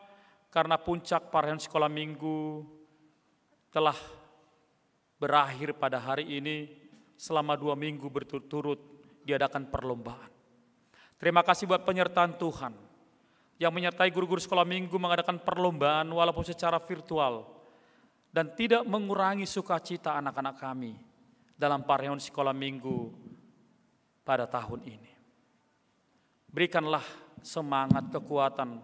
karena puncak parahon sekolah minggu telah berakhir pada hari ini. Selama dua minggu berturut-turut diadakan perlombaan. Terima kasih buat penyertaan Tuhan yang menyertai guru-guru sekolah minggu mengadakan perlombaan walaupun secara virtual dan tidak mengurangi sukacita anak-anak kami dalam parahon sekolah minggu pada tahun ini. Berikanlah semangat, kekuatan,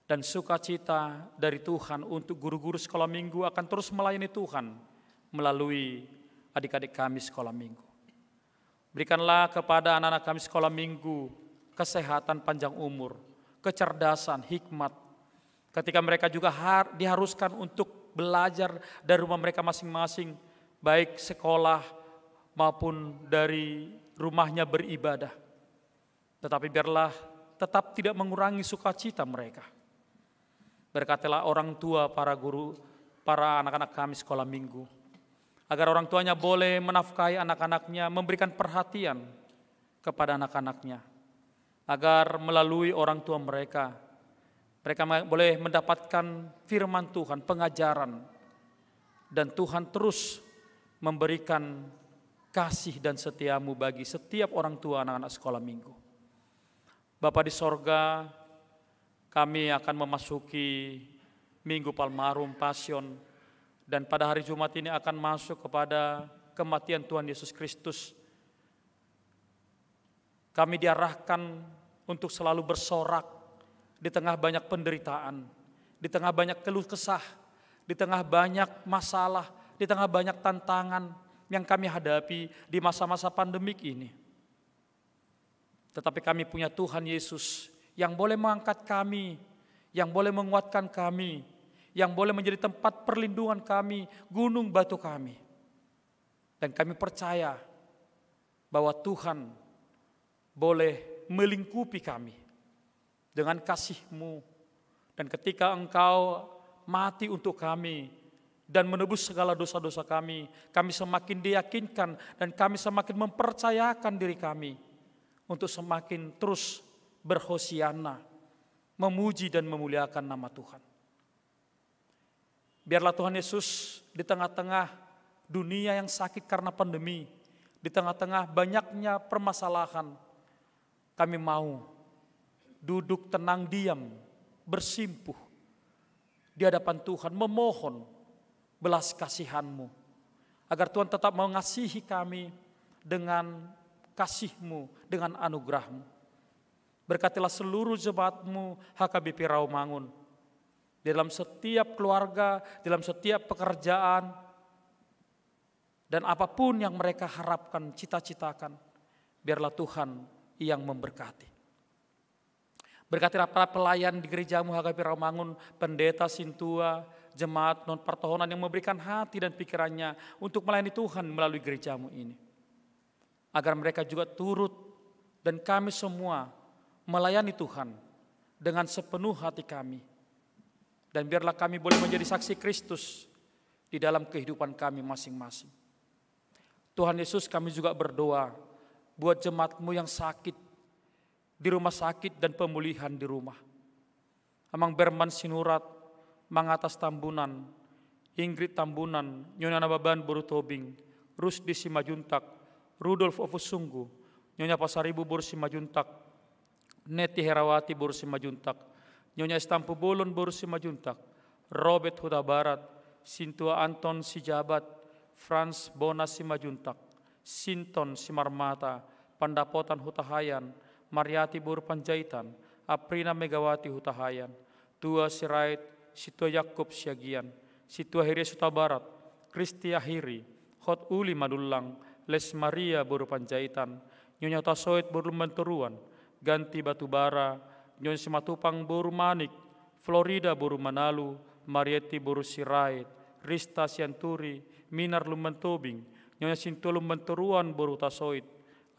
dan sukacita dari Tuhan untuk guru-guru sekolah minggu akan terus melayani Tuhan melalui adik-adik kami sekolah minggu. Berikanlah kepada anak-anak kami sekolah minggu kesehatan, panjang umur, kecerdasan, hikmat, ketika mereka juga har-, diharuskan untuk belajar dari rumah mereka masing-masing, baik sekolah maupun dari rumahnya beribadah. Tetapi biarlah tetap tidak mengurangi sukacita mereka. Berkatilah orang tua para guru, para anak-anak kami sekolah minggu, agar orang tuanya boleh menafkahi anak-anaknya, memberikan perhatian kepada anak-anaknya, agar melalui orang tua mereka, mereka ma-, boleh mendapatkan firman Tuhan, pengajaran, dan Tuhan terus memberikan kasih dan setia-Mu bagi setiap orang tua anak-anak sekolah minggu. Bapa di sorga, kami akan memasuki Minggu Palmarum, Pasion, dan pada hari Jumat ini akan masuk kepada kematian Tuhan Yesus Kristus. Kami diarahkan untuk selalu bersorak di tengah banyak penderitaan, di tengah banyak keluh kesah, di tengah banyak masalah, di tengah banyak tantangan yang kami hadapi di masa-masa pandemik ini. Tetapi kami punya Tuhan Yesus yang boleh mengangkat kami, yang boleh menguatkan kami, yang boleh menjadi tempat perlindungan kami, gunung batu kami. Dan kami percaya bahwa Tuhan boleh melingkupi kami dengan kasih-Mu. Dan ketika Engkau mati untuk kami dan menebus segala dosa-dosa kami, kami semakin diyakinkan dan kami semakin mempercayakan diri kami untuk semakin terus berhosiana, memuji dan memuliakan nama Tuhan. Biarlah Tuhan Yesus, di tengah-tengah dunia yang sakit karena pandemi, di tengah-tengah banyaknya permasalahan, kami mau duduk tenang diam, bersimpuh di hadapan Tuhan, memohon belas kasihan-Mu, agar Tuhan tetap mengasihi kami dengan kasih-Mu, dengan anugerah-Mu. Berkatilah seluruh jemaat-Mu H K B P Rawamangun. Di dalam setiap keluarga, di dalam setiap pekerjaan, dan apapun yang mereka harapkan, cita-citakan, biarlah Tuhan yang memberkati. Berkatilah para pelayan di gereja-Mu H K B P Rawamangun, pendeta, sintua, jemaat, non partohonan yang memberikan hati dan pikirannya untuk melayani Tuhan melalui gereja-Mu ini. Agar mereka juga turut dan kami semua melayani Tuhan dengan sepenuh hati kami. Dan biarlah kami boleh menjadi saksi Kristus di dalam kehidupan kami masing-masing. Tuhan Yesus, kami juga berdoa buat jemaat-Mu yang sakit di rumah sakit dan pemulihan di rumah. Amang Berman Sinurat, Mangatas Tambunan, Ingrid Tambunan, Nyonya Nababan boru Tobing, Rusdi Simanjuntak, Rudolf Ofusunggu, Nyonya Pasaribu boru Simanjuntak, Neti Herawati boru Simanjuntak, Nyonya Stampu Bolon boru Simanjuntak, Robert Hutabarat, Sintua Anton Sijabat, Frans Bona Simanjuntak, Sinton Simarmata, Pandapotan Hutahaean, Mariati boru Panjaitan, Aprina Megawati Hutahaean, Tua Sirait, Sintua Yakub Siagian, Sintua Heri Hutabarat, Kristi Ahiri, Hot Uli Manullang, Les Maria boru Panjaitan, Nyonya Hutasoit boru Lumbantoruan, Ganti Batubara, Nyonya Simatupang boru Manik, Florida boru Manalu, Marieti boru Sirait, Rista Sianturi, Minar Lumbantobing, Nyonya Sintua Lumbantoruan boru Hutasoit,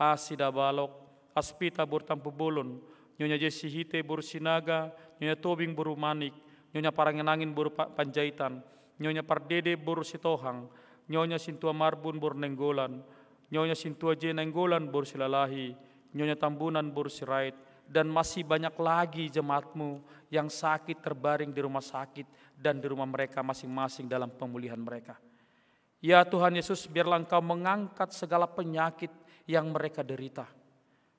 Asi Dabalok, Aspita boru Tampubolon, Nyonya Jesi Hite boru Sinaga, Nyonya Tobing boru Manik, Nyonya Paranginangin boru Pa-, Panjaitan, Nyonya Pardede boru Sitohang, Nyonya Sintua Marbun boru Nainggolan, Nyonya Sintua J Nainggolan boru Silalahi, Nyonya Tambunan boru Sirait, dan masih banyak lagi jemaat-Mu yang sakit terbaring di rumah sakit dan di rumah mereka masing-masing dalam pemulihan mereka. Ya Tuhan Yesus, biarlah Engkau mengangkat segala penyakit yang mereka derita,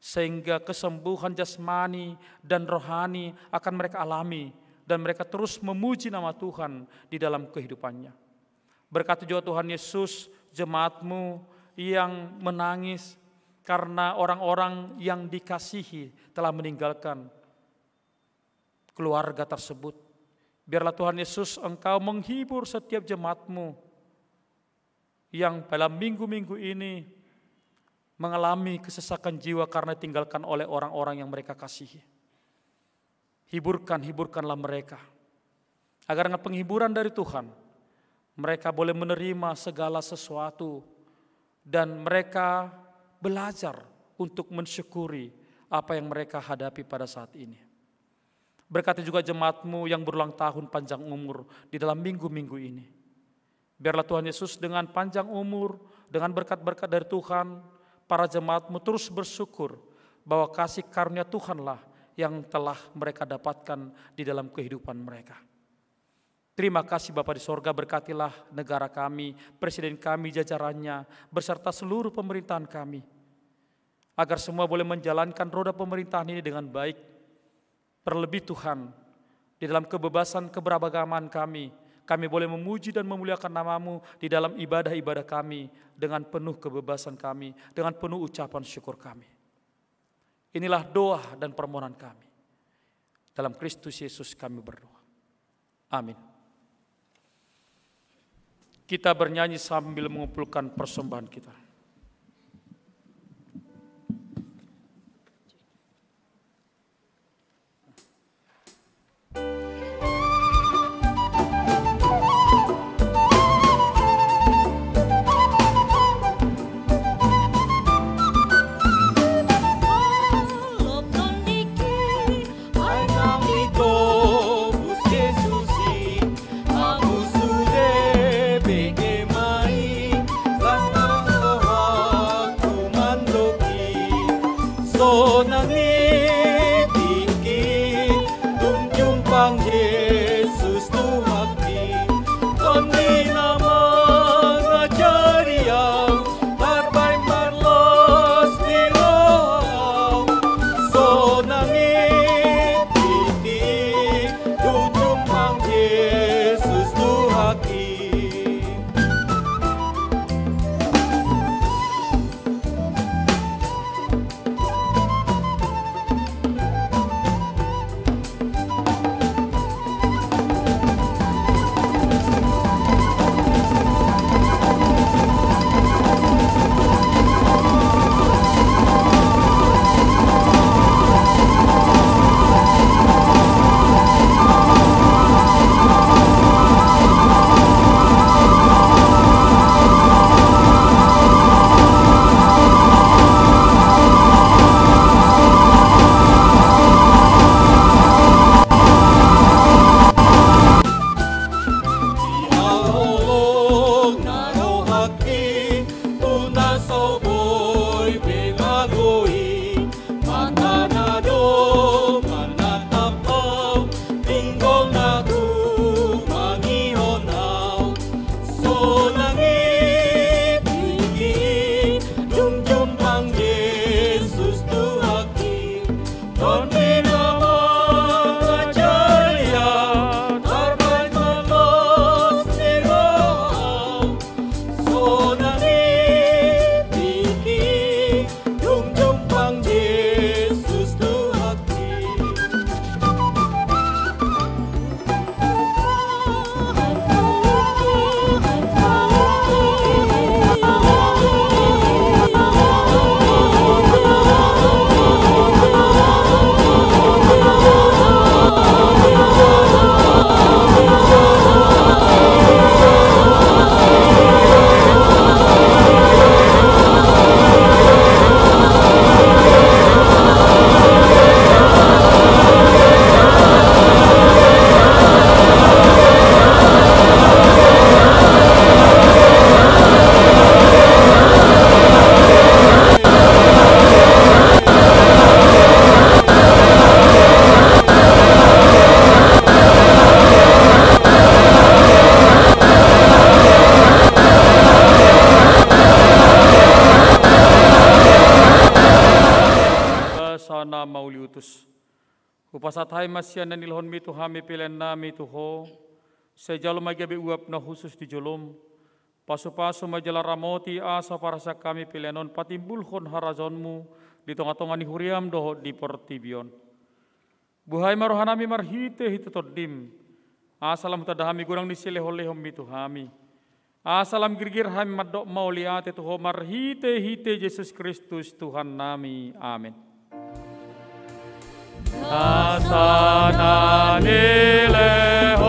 sehingga kesembuhan jasmani dan rohani akan mereka alami, dan mereka terus memuji nama Tuhan di dalam kehidupannya. Berkati juga Tuhan Yesus jemaat-Mu yang menangis karena orang-orang yang dikasihi telah meninggalkan keluarga tersebut. Biarlah Tuhan Yesus Engkau menghibur setiap jemaat-Mu yang dalam minggu-minggu ini mengalami kesesakan jiwa karena ditinggalkan oleh orang-orang yang mereka kasihi. Hiburkan, hiburkanlah mereka. Agar dengan penghiburan dari Tuhan, mereka boleh menerima segala sesuatu dan mereka belajar untuk mensyukuri apa yang mereka hadapi pada saat ini. Berkati juga jemaat-Mu yang berulang tahun panjang umur di dalam minggu-minggu ini. Biarlah Tuhan Yesus dengan panjang umur, dengan berkat-berkat dari Tuhan, para jemaat-Mu terus bersyukur bahwa kasih karunia Tuhanlah yang telah mereka dapatkan di dalam kehidupan mereka. Terima kasih Bapa di sorga, berkatilah negara kami, presiden kami, jajarannya, beserta seluruh pemerintahan kami, agar semua boleh menjalankan roda pemerintahan ini dengan baik. Terlebih Tuhan, di dalam kebebasan keberagaman kami, kami boleh memuji dan memuliakan nama-Mu di dalam ibadah-ibadah kami dengan penuh kebebasan kami, dengan penuh ucapan syukur kami. Inilah doa dan permohonan kami. Dalam Kristus Yesus kami berdoa. Amin. Kita bernyanyi sambil mengumpulkan persembahan kita. Hupasahat hami ma sian na nilehonmi tu hami pelean nami tu Ho, sai jalo ma gabe uap na hushus di jolom, pasupasu ma jala ramoti asa parhaseang hami pelean on patimbulhon harajaonmu di tongatonga ni huriam dohot di portibi on. Buhai ma rohanami marhitehite Tondim, asa lam hutanda hami godang ni silehonlehonmi tu hami. Asa lam girgir hami mandok mauliate tu Ho marhitehite Jesus Kristus Tuhannami. Amen. Asa na nilehonmi,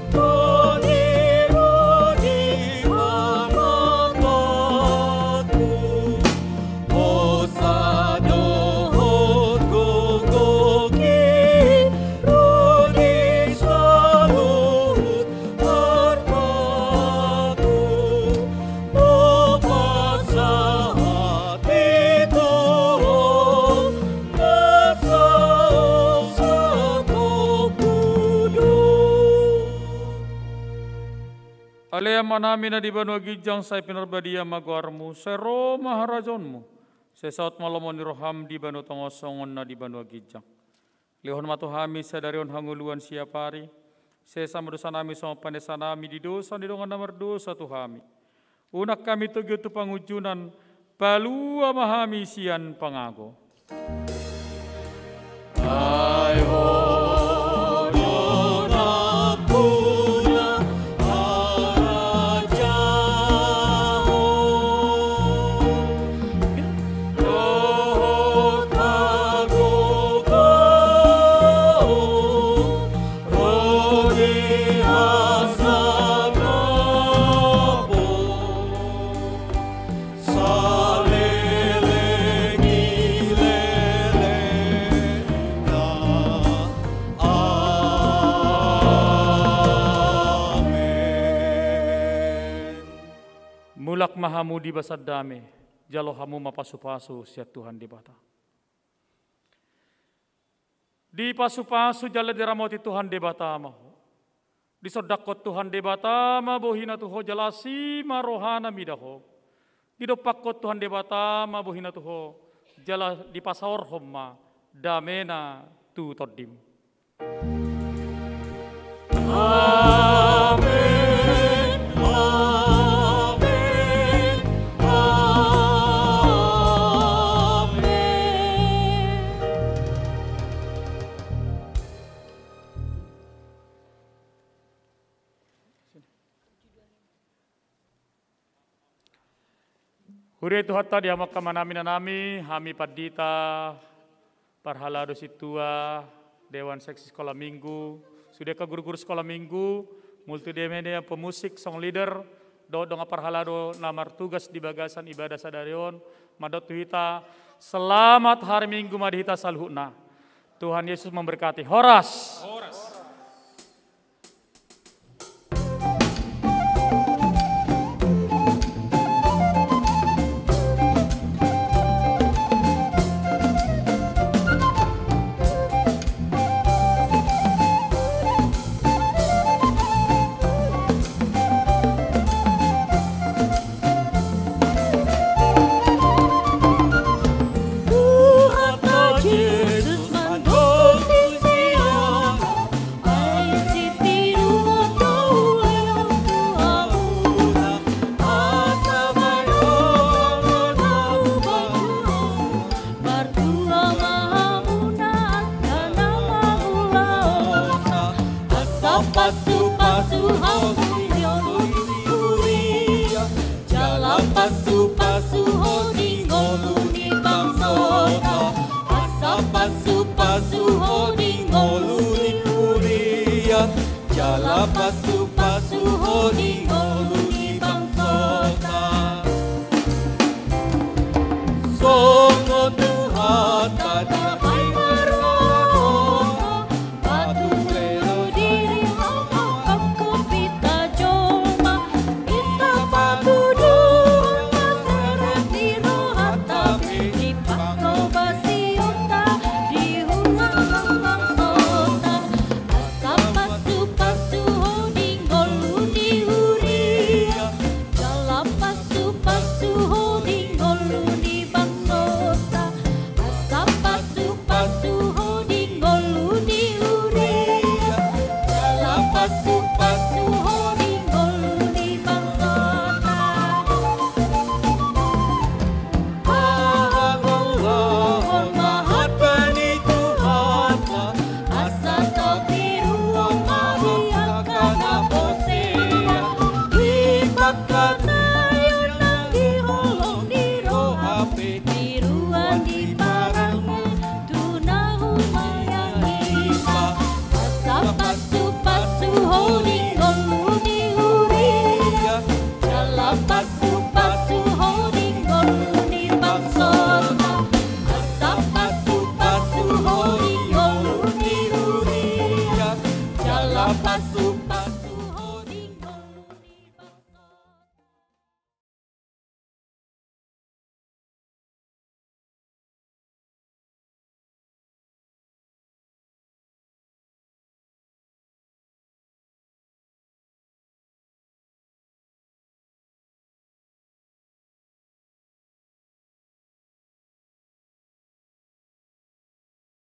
tu ni ro di pangatanku, hosa dohot gogo, ro di saluhut hartaku, hupasahat i tu Ho, na saonsaon hu do. Ale Amanami na di banua ginjang, sai pinarbadia ma goarmu, sai ro ma harajaonmu, sai saut ma lomo ni roham di banua tonga on songon na di banua ginjang. Lehon ma tu hami sadari on hangoluan siap ari, sesa ma dosanami songon panesanami di dosa ni dongan na mardosa tu hami. Unang hami togihon tu pangunjunan, palua ma hami sian pangago. Ai Ho do nampuna harajaon dohot hagogoon, ro di hasangapon saleleng ni lelengna. Amen. Mulak ma hamu di bagasan dame, jalo hamu ma pasupasu sian Tuhan Debata. Dipasupasu jala diramoti Tuhan Debata ma ho. Disondangkon Tuhan Debata ma bohina tu ho jala asi ma rohana mida ho. Didompakkon Tuhan Debata ma bohina tu ho jala dipasaorhon ma damena tu tondim. Amen, amen, amen. Huria ni Tuhanta, di hamu angka amanami, inanami, hami pandita, parhalado sintua, dewan seksi sekolah minggu, sude angka guru-guru sekolah minggu, multimedia, pemusik, song leader, dohot dongan parhalado na martugas di bagasan ibadah sadari on, mandok tu hita, selamat hari Minggu ma di hita saluhutna. Tuhan Yesus memberkati. Horas. Horas. Tuhanta Jesus mandok tu siseanna, ai sipinumon do ulahon tu hamuna, asa manongtong do hubakku, martua ma hamuna angka na mangulaosa, asa pasupasu hamu di ngolu ni huria, jala pasupasu ho di ngolu ni bangsota, asa pasupasu ho di ngolu ni huria, jala pasupasu ho di